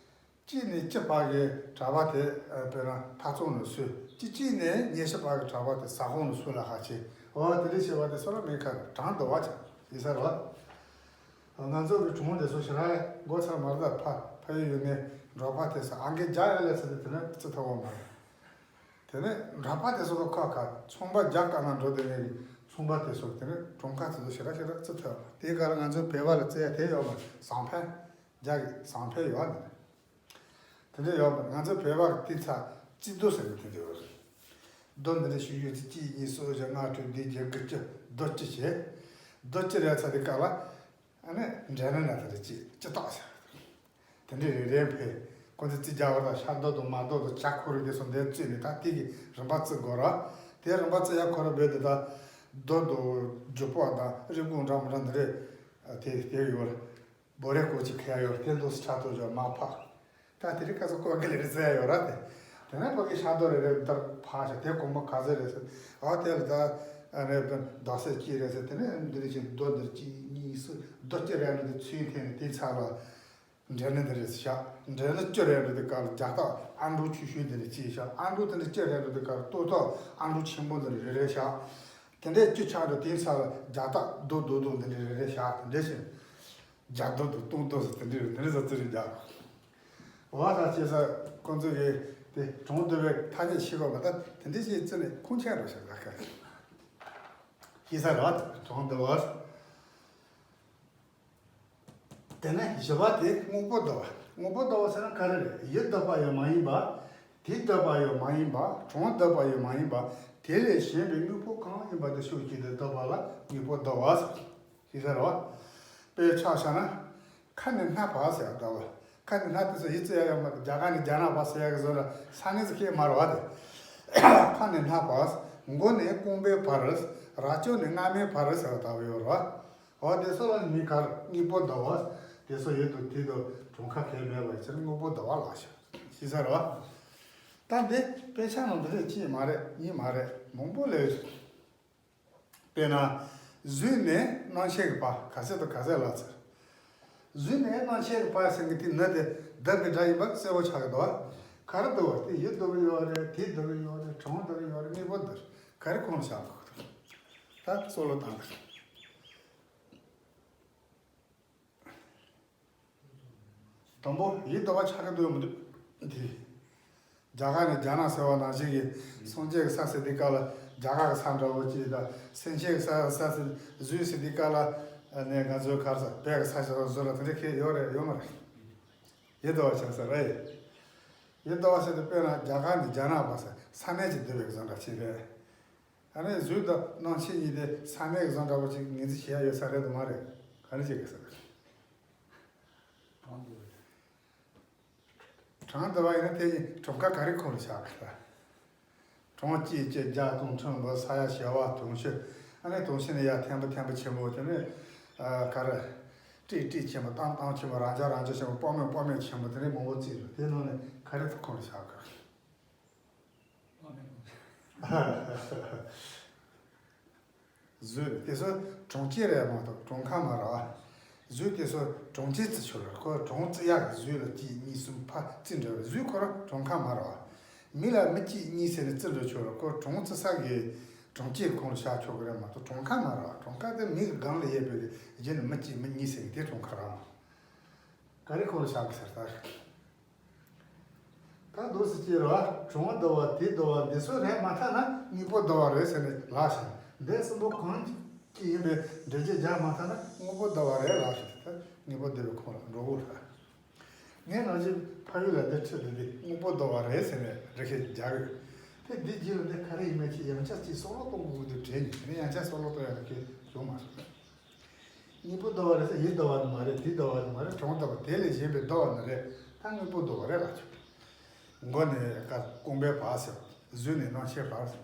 གཅིག་ནས་བཅུ་བར་གྱི་གྲྭ་པ་དེ་དཔེར་ན་ཐ་ཚང་ནས་སུ། གཅིག་གཅིག་ནས་ཉི་ཤུ་བར་གྱི་གྲྭ་པ་དེ་ཟ་ཁང་ནས་སུ་ལ་ཁ་ཆེ། འོ་དེ་འདྲའི་བཤད་པ་དེ་སོ་ལ་མེད་ཁ་གྲངས་སྡུག་པ་ཆགས་ཡིན་ས་རེད། ང་ཚོ་གི་གྲོང་དེ་ཚོ་ཞེ་དྲག་མགོ་ཚར་མ་རེད། ཕ་ཕ་ཡུལ་ཡུལ་ནས་འབྲོག་པ་དེ་ཚོ་ཨང་ཀི་བརྒྱ་ཡར་ལས་ཚར་དེ་དེ་ནས་བརྩི་ཐུབ་པ་མ་རེད། དེ་ནས་འབྲོག་པ་དེ་ཚོ་གི་ཁ་ཁ་ཚོང་པ་རྒྱ་དཀར་ནག་འགྲོ་དེ་ནས་ཚོང་པ་དེ་ཚོ་དེ་ནས་གྲོང་ཁ་དེ་ཚོ་ཞེ་དྲག་ཞེ་དྲག་བརྩི་ཐུབ་པ། དེའི་སྐབས་ལ་ང་ཚོའི་བོད་པ་ལ་བརྩི་ཡ་དེ་ཡོད་མ་རེད། ཟང་ཕན་རྒྱ་གི་ཟང་ཕན་ཡོད་ནི་རེད། དེ་འདྲ་ཡོད་པ་ང་ཚོ་བོད་པ་གི་དེ་ཚ་སྐྱིད་སྡུག་ཟེར་ནས་དེ་འདྲ་ཡོད་རེད། སྡུག་འདི་འདྲ་ཞུ་རྒྱུ་ཚེ་གཅིག་གཉིས་གསུམ་བཞི་ལྔ་དྲུག་བདུན་བརྒྱད་དགུ་བཅུ་སྡུག་སྤྱི་བྱས། སྡུག་སྤྱི་རེད་ཚ་དེ་ག་ལ། ཨ་ནི་འདྲེ་ནི་ན་དེ་འདྲ་སྐྱིད་སྐྱིད་ཏོག་ཟེར། དེ་འདྲ་རེ་རེ་འཕེལ། ཁོ་ཚོ་རྩིས་རྒྱག་བར་དང་ཤ་སྡུག་དང་མ་སྡུག་དང་ཇ་ཁོ་རུ་དེ་སོང་དེ་བརྩིས་ནས་ད་དེ་གི་རིན་པ་བརྩི་དགོས་ར། དེ་རིན་པ་བརྩི་ཡ་ཁོ་ར་བོད་དེ་ད་རྡོ་དང་རྒྱུ་སྤོག་དང་རི་ཀོང་འདྲ་མི་འདྲ་འདི་རེད། དེ་དེ་ཡོད་རེད། བོ་རེ་ཀོ་ཅིག་ཁ་ཡ་ཡོད་རེད། དེ་འདུག་སེ་ཆ་ཏོ་ཇོ་མ་ཕ། ད་དེ་རིང་ཁ་སང་ཀོ་གི་ལེ་རེ་ཟེར་ཡ་ཡོད་ར་དེ། དེ་ནས་ཕ་གི་ཤ་རྡོ་རེ་རེ་འདིར་ཕ་ཤ་དེ་གོང་མ་ག་ཚོད་རེད་ཟེར། ཨ་དེ་ལ་ད་ཨ་རེ་རྡོ་སེ་གཅིག་རེད་ཟེར། དེ་ནས་འདི་རེ་ཅིག་རྡོ་འདིར་གཅིག་གཉིས་གསུམ་རྡོ་གཅིག་རེ་འདི་ཚུན་ཐེན་ནས་དེ་ཚ་ལ། འདྲེ་ནི་འདི་རེད་ཤག་འདྲེ་ནི་སྤྱི་རེད་འདྲ་དེ་གར་རྒྱ་སྟག་ཨ་འབྲུག་ཆུ་ཤུལ་འདི་རེད་ཅེས་ཤག་ཨ་འབྲུག་དེ་འདྲ་སྤྱི་རེད་འདྲ་དེ་གར་ལྟོ་ཐག་ཨ་འབྲུག་ཆེན་པོ་འདི་རེད་རེད་ཤག་དེ་འདྲའི་སྤྱི་ཆགས་འདྲ་དེའི་ས་ལ་རྒྱ་སྟག་རྡོ་རྡོ་རྡོ་འདི་འདྲ་རེད་རེད་ཤག་དེ་འདྲ་ཞིག་རྒྱ་རྡོ་རྡོ་སྟོང་རྡོ་ཟེར་དེ་འདྲ་རེད། དེ་འདྲ་ཟེར་ཙི་རེད་རྒྱ། འོ་ད་ཅེས་ས་ཁོང་ཚོ་གི་དེ་གྲོང་སྡེ་བའི་ཐ་སྙད་ཤེས་པ་མ་ད་དེ་འདྲ་ཞིག་ཙི་ནས་ཁུངས་ཆེན་རུ་ཞིག་ལ་ཁ་ཤེས་ས་རེད་བ། གྲོང་སྡེ་བ། དེ་ནས་བཞི་པ་དེ་དངོས་པོ་ལྡོག་པ། དངོས་པོ་ལྡོག་པ་ཟེར་ན་ག་རེ་རེད། ཡུལ་ལྡོག་པ་ཡང་མ་ཡིན་པ། དུས་ལྡོག་པ་ཡང་མ་ཡིན་པ། གྲངས་ལྡོག་པ་ཡང་མ་ཡིན་པ། དེ་ལས་གཞན་པའི་དངོས་པོ་གང་ཡིན་པ་དེ་ཕྱོགས་གཅིག་ཏུ་ལྡོག་པ་ལ་དངོས་པོ་ལྡོག་པ་ཟེར་གྱི་ཟེར་བ། དཔེ་ཆ་བཞག་ན། ཁ་ནས་སྣ་བག་ཟེར་བ་ལྟ་བུ། ཁ་ནས་སྣ་དེ་ཚོ་ཡིད་ཚོད་ཡ་ཡོད་མ་རེད། རྒྱ་གར་ནས་རྒྱ་ནག་བར་ཟེར་ཡ་གི་བཟོ་ལ་ས་གནས་ཚོ་ཁྱད་མ་རེད་བ་དེ། ཁ་ནས་སྣ་བག་མགོ་ནས་རྐང་པའི་བར། རྭ་ཅོ་ནས་རྔ་མའི་བར་ཟེར་བ་ལྟ་བུ་ཡོད་རེད་བ། འོ་དེ་ཚོ་ལ་མི་གར་དངོས་པོ་ཟླ་བ་དེ་ཚོ་ཡོད་དུ་དེ་དུ་གྲངས་ཀ་གལ་མེད་པ་ཡིན་ཕྱིར་དངོས་པོ་ཟླ་བ་ལ་ཞུ། ཤེས་ས་རེད་བ། ད་འདི་དཔེ་ཆ་ནང་འདི་འདྲ་གཅིག་མ་རེད་གཉིས་མ་རེད་མང་པོ་ལས། དཔེར་ན། གཟུགས་ནས་རྣམ་ཤེས་ཀྱི་བར་ག་ཚད་དང་ག་ཚད་ལ་ཚར། གཟུགས་ནས་རྣམ་ཤེས་ཀྱི་བར་ཟེར་མཁན་དེ་ནི་དེ་བསྡུར་བའི་སྒྲ་ཡིན་པ་གསལ་པོ་ཆགས་ཀྱི་འདུག་བ། ག་རེ་འདུག་བ་དེ་ཡུལ་བསྡུར་གྱི་ཡོད་རེད། དུས་བསྡུར་གྱི་ཡོད་རེད། གྲངས་བསྡུར་གྱི་ཡོད་རེད། དངོས་པོ་བསྡུར། ག་རེ་ཁོང་ལ་བཞག་དགོས་ཀྱི་འདུག་ད་སྲོག་ལོ་བཏང་དགོས། དང་པོ་ཡིད་དུ་བ་ཆགས་ཀྱི་འདུག་མི་འདུག་དེ། རྒྱ་གར་ནས་རྒྱ་ནག་ཟེར་བ་ནང་བཞིན་གྱི་སངས་རྒྱས་ཀྱི་ས་ཟེར་དུས་སྐབས་ལ་རྒྱ་གར་གྱི་ས་འདྲ་བོ་ཅིག་དང་། སེམས་ཅན་གྱི་ས་ས་ཟེར་གཟུགས་ཟེར་དུས་སྐབས་ལ་ནས་ང་ཚོའི་གར་ས་བོད་ཀྱི་ས་ཆ་དང་བཟོ་ལ་དེ་འདྲ་ཁེལ་ཡོད་རེད་ཡོད་མ་རེད། ཡིད་དུ་བ་ཆགས་ས་རེད། ཡིད་དུ་བ་ཟེར་དུས་དཔེར་ན་རྒྱ་གར་ནས་རྒྱ་ནག་བར་ས་ས་གནས་ཀྱི་འདུ་བའི་བཟོ་འདྲ་ཅིག་རེད། ཨ་ནི་གཟུགས་དང་རྣམ་ཤེས་གཉིས་དེ་ས་གནས་ཀྱི་བཟོ་འདྲ་བོ་ཅིག་ངོས་འཛིན་བྱེད་ཡ་ཡོད་ས་རེད་དུ་མ་རེད། ག་རེ་བྱེད་དགོས་ས་རེད། གྲངས་བསྡུར་བ་ཡིན་ན་དེ་ཡིན་གྲངས་ཀ་ག་རེ་ཁོངས་ལ་བཞག་གི་ད། གྲངས་གཅིག་གཅིག་བརྒྱ་སྟོང་ཁྲི་འབུམ་ས་ཡ་བྱེ་བ་དུང་ཕྱུར། ཨ་ནི་དུང་ཕྱུར་ནས་ཡར་ཐེར་འབུམ་ཐེར་འབུམ་ཆེན་པོ་དེ་ནས་ཨ་ག་རེ། ཀྲིག་ཀྲིག་ཆེན་པོ་གཏམ་གཏམ་ཆེན་པོ་རབ་འབྱམས་རབ་འབྱམས་ཆེན་པོ་དཔག་མེད་དཔག་མེད་ཆེན་པོ་དེ་ནས་མང་པོ་བརྩིས་རེད། དེ་ནང་ནས་ག་རེ་ཁོངས་ལ་བཞག་གི། གཟུགས་དེ་ཚོ་གྲངས་ཅན་རེད་མ་གཏོགས་གྲངས་ཀ་མ་རེད་བ། གཟུགས་དེ་ཚོ་གྲངས་ཅན་བརྩི་ཆོག་རེད། ཁོ་གྲངས་བརྩི་ཡག་གི་གཟུགས་ལ་གཅིག་གཉིས་གསུམ་ཕར་བརྩི་འགྲོ་བའི་གཟུགས་ཁོ་རང་གྲངས་ཀ་མ་རེད་བ། མི་ལ་མི་གཅིག་གཉིས་ཟེར་ནས་བརྩི་འགྲོ་ཆོག་རེད། ཁོ་གྲངས་བརྩི་ས་གི་གྲངས་ཅན་ཁོངས་ལ་བཞག་ཆོག་གི་རེད་མ་གཏོགས་གྲངས་ཀ་མ་རེད་བ། གྲངས་ཀ་དེ་མི་གི་སྒང་ལ་ཡོད་པའི་གཞི་ནས་མི་གཅིག་མི་གཉིས་ཟེར་གི་དེ་གྲངས་ཀ་རེད་བ། ག་རེ་ཁོངས་ལ་བཞག་གི་ཟེར་ད། ད་འདུག་སེ་ཅི་རེད་བ། གྲངས་བསྡུར་བ་དུས་བསྡུར་བ་འདི་ཚོ་རེད་མ་ཐག་ན་དངོས་པོ་བསྡུར་བ་རེད་ཟེར་ནས་ལབ་ཤག་འདི་གསུམ་པོ་གང་ཅི་ཡིན་པའི་འགྲེལ་བརྗོད་རྒྱག་མ་ཐག་ན་དངོས་པོ་བསྡུར་བ་རེད་ལབ་ཤག་ད་དངོས་པོ་བསྡུར་བའི་ཁོངས་ལ་འགྲོ་དགོས་རེད། ངས་ནང་བཞིན་ཕ་ཡུལ་ལ་འདི་ཁྲིད་འདི་འདི་དངོས་པོ་བསྡུར་བ་རེད་ཟེར་ནས་འགྲེལ་བཤད་རྒྱག་གི་ཡོད། དེ་འདི་རྗེས་ལ་འདི་ག་རེ་ཡིན་མིན་ཅིག་ཡང་བསྐྱར་ཅིག་བསམ་བློ་གཏོང་དགོས་ཀྱི་འདུག་དྲན་ཡོང་། དེ་ནས་ཡང་བསྐྱར་བསམ་བློ་གཏོང་ཡག་གི་བྱུང་མ་སོང་། དངོས་པོ་བསྡུར་བ་རེད་ཟེར། ཡིད་བསྡུར་བ་ནི་མ་རེད། དུས་བསྡུར་བ་ནི་མ་རེད། གྲངས་བསྡུར་བ་དེ་ལས་གཞན་པའི་བསྡུར་བ་ནི་རེད། ད་དངོས་པོ་བསྡུར་བ་རེད་ལབ་ཆོག་མགོ་ནས་ཀ་རྐང་པའི་བར་ཟེར། གཟུགས་ནས་རྣམ་ཤེས་བར་ཟེར།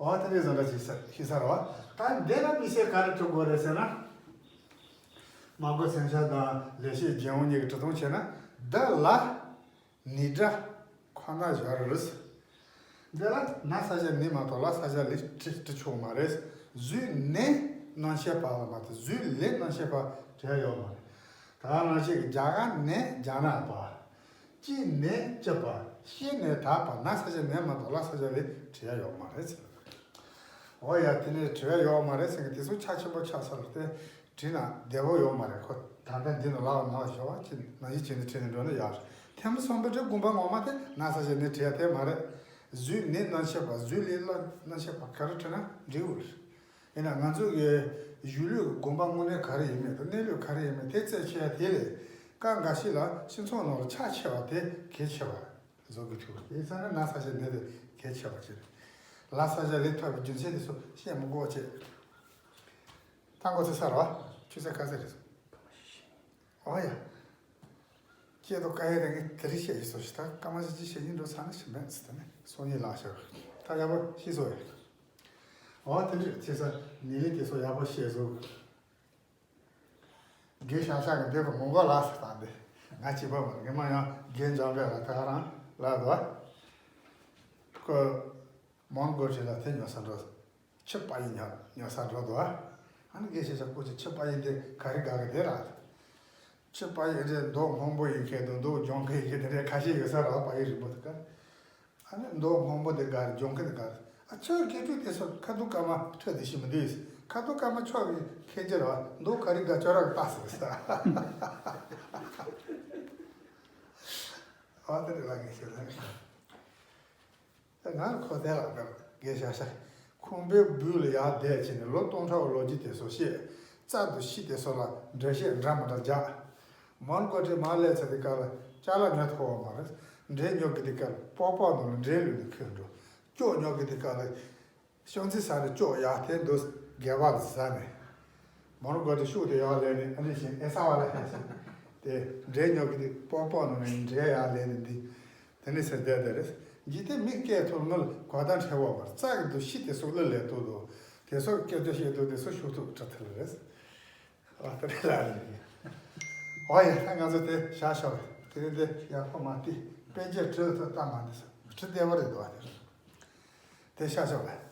འོ་དེ་འདྲའི་བཟོ་འདྲ་ཞིག་ཤེས་ས་རེད་བ། ད་འདི་ལ་དམིགས་བསལ་ག་རེ་སྤྲོད་དགོས་རེད་ཟེར་ན། སྨྲ་སྒོ་སེམས་ཤར་དང་ལེགས་བཤད་ལྗོན་དབང་གཉིས་ཀྱི་འབྲི་སྟངས་བྱས་ན། འདི་ལ་ནི་སྒྲ་ཁོ་ན་སྦྱར་རུ། འདི་ལ་ན་ས་བྱ་ནི་མ་གཏོགས་ལ་ས་བྱ་ལས་བྲི་བྲི་ཆོག་མ་རེད། གཟུགས་ནས་རྣམ་ཤེས་བར་ལ་མ་གཏོགས་གཟུགས་ལས་རྣམ་ཤེས་བར་བྲི་ཡ་ཡོད་མ་རེད། ད་རྣམ་ཤེས་ཀྱི་རྒྱ་གར་ནས་རྒྱ་ནག་བར། ཅི་ནས་ཅི་བར། ཤི་ནས་ད་བར། ན་ས་བྱ་ནས་མ་གཏོགས་ལ་ས་བྱ་ལས་བྲི་ཡ་ཡོད་མ་རེད་ཟེར། འོ་ཡ། དེ་ནས་བྲི་ཡ་ཡོད་མ་རེད་ཟེར་མཁན་དེ་ཚོ་ཆ་ཆེན་པོ་ཆགས་ཚར་ལ་དེ། བྲིས་ན་བདེ་བོ་ཡོད་མ་རེད། ཁོ་ད་ལྟ་འདི་ནང་ལག་ནང་ཞོག་པ་ཅིག་ནང་བཞིན་བྱས་ནས་བྲིས་ནས་འགྲོ་ན་ཡག་རེད། ཐེངས་མ་གསུམ་པ་བྲིས་དགོངས་པ་ངོ་མ་དེ་ན་ས་བྱ་ནས་བྲིས་ཡ་དེ་མ་རེད། གཟུགས་ནས་རྣམ་ཤེས་བར། གཟུགས་ལས་སླར་རྣམ་ཤེས་བར། ག་རེ་བྲིས་ན་འགྲིག་གི་རེད། ཡིན་ན་ང་ཚོ་གི་གཞུང་ལུགས་ཀྱི་དགོངས་པ་དངོས་གནས་ག་རེ་ཡིན་མིན་དང་གནས་ལུགས་ག་རེ་ཡིན་མིན་དེ་རྩད་ཆོད་ཡ་དེ་ལས་སྐབས་འགའ་ཞིག་ལ་སྤྱི་ཚོགས་ནང་ལ་ཆ་ཆེ་བ་དེ་གལ་ཆེ་བ་རེད། བཟོ་དགོས་ཐུག་དེ་ཚང་མ་ན་ས་བྱ་ནས་དེ་གལ་ཆེ་བ་ཅིག་རེད། ལ་ས་བྱ་ལས་ཐོབ་པའི་རྒྱུ་མཚན་དེ་ཚོ་བཤད་མི་དགོས་པ་བྱས། ད་མགོ་ཚོས་ས་རེད་བ། ཆུ་ཚོད་ག་ཚོད་རེད་སོང་། ཨོ་ཡ། སྐྱེས་ཐོག་དཀའ་ཡས་རེ་ངས་དེ་རིགས་བཤད་ཡིན་སོ་ཞིག་ད་སྐར་མ་བཞི་བཅུ་ཞེ་གཉིས་འགྲོ་ཚར་ན་ཞིག་མེད་ཟེར་ད་ནི་སང་ཉིན་ལ་ཤོག་ད་ཡག་པོ་ཤེས་སོང་ཡ། ཨོ་དེ་འདྲ་ཆེ་ས་ནི་ལི་དེ་ཚོ་ཡག་པོ་བཤད་སོང་། དགེ་ཤ་ཤ་གི་འདོད་པ་མང་པོ་ལ་ཟེར་ད་འདི་ང་གཅིག་པ་མ་རེད། ངས་མ་ཡང་རྒན་འཇམ་དཔལ་ལ་ད་ག་རང་ལ་དོ། ཁོ་མོན་གྷོ་ཁྲི་ལ་དེ་ཉོ་ས་འགྲོ། ཆུ་པ་ཡི་ཉོ་ཉོ་ས་འགྲོ་དོ། ཨ་ནི་དགེ་ཤ་ཤ་ཁོ་ཚོ་ཆུ་པ་ཡི་འདི་ག་རེ་དགའ་གི་དེ་ར། ཆུ་པ་ཡི་འདི་མདོག་སྔོན་པོ་ཡིན་མཁན་དང་མདོག་ལྗང་ཁུ་ཡིན་མཁན་དེ་འདྲའི་ཁ་ཤས་ཡོད་ས་ར། པ་ཡི་རིང་པོ་དེ་ག་ཨ་ནི་མདོག་སྔོན་པོ་དེ་དགའ་རེད། ལྗང་ཁུ་དེ་དགའ་རེད། ཨ་ཁྱོད་དགེ་ཕྲུག་དེ་ཚོ་ཁ་ཐུག་སྐར་མ་ཁྲོད་དེ་ཤི་མི་འདུག་ཁ་ཐུག་སྐར་མ་ཆོག་གི་ཁེ་ཅི་ར་མདོག་ག་རེ་དགའ་ཁྱོད་རང་གི་ལྟ་ཟེར་ས། ཨ་དེ་རེད་ལ་ངས་ཤེས་ལ། ང་ཁོ་དེ་ལ་དགའ་དགའ་ཤ་ཤ། ཁང་པའི་སྦུག་ལ་ཡར་བསྡད་བྱས་ནས་ལོ་སྟོང་ཕྲག་གི་ལོ་རྒྱུས་དེ་ཚོ་བཤད། རྩ་དང་ཤི་དེ་ཚོ་ལ་འགྲེལ་བཤད་འདྲ་མི་འདྲ་རྒྱག་མོན་གྷོ་ཁྲི་མར་སླེབས་ཚར་དུས་སྐབས་ལ་ཅ་ལག་ཉོ་ཐུབ་པ་མ་རེད། འབྲས་ཉོ་གི་དུས་སྐབས་ལ་པགས་པ་ནང་ལ་འབྲས་བླུགས་ནས་ཁུར་འགྲོ། ཅོག་ཉོ་གི་དུས་སྐབས་ལ་ཤིང་རྩི་ཟ་ནས་ཅོག་ཡར་འཐེན་འདུག་སྒལ་པ་ལ་ཟ་ནས། མོན་གྷོ་ཁྲི་ཤུགས་དེ་ཡར་ལེན་ནས་ཨ་ནི་བཞིན་ཨེ་ས་བ་ལ་ཧད་སོང་། དེ་འབྲས་ཉོ་གི་དུས་པགས་པ་ནང་ནས་འབྲས་ཡར་ལེན་ནས་འདི། དེ་ནས་ཟེར་བསྡད་དེ་རེད། འཇིག་རྟེན་མི་སྐྱེ་ཐུབ་ངལ་གོ་བརྡ་འཕྲད་པ་མ་རྩ་གི་འདུ་ཤེས་དེ་སོགས་ལ་ལས་ཐུབ་འདུག་དེ་སོགས་སྐད་ཆ་བཤད་འདུག་དེ་སོགས་ཤུགས་ཐུབ་འཕྲད་ཐུབ་རེད། ཨ་དེ་རེད་ལ་རེད། ཨོ་ཡ། ད་ང་ཚོ་དེ་བཞག་ཤོག་རེད། དེ་རིང་འདི་ཡག་པོ་མ་བལྟས། དཔེ་ཆ་བྲིས་ཐུབ་ད་མ་འདི་ཚོ་བྲིས་བདེ་བོ་རེད་འདུག་ཨ། དེ་རེད། དེ་བཞག་ཤོག་རེད།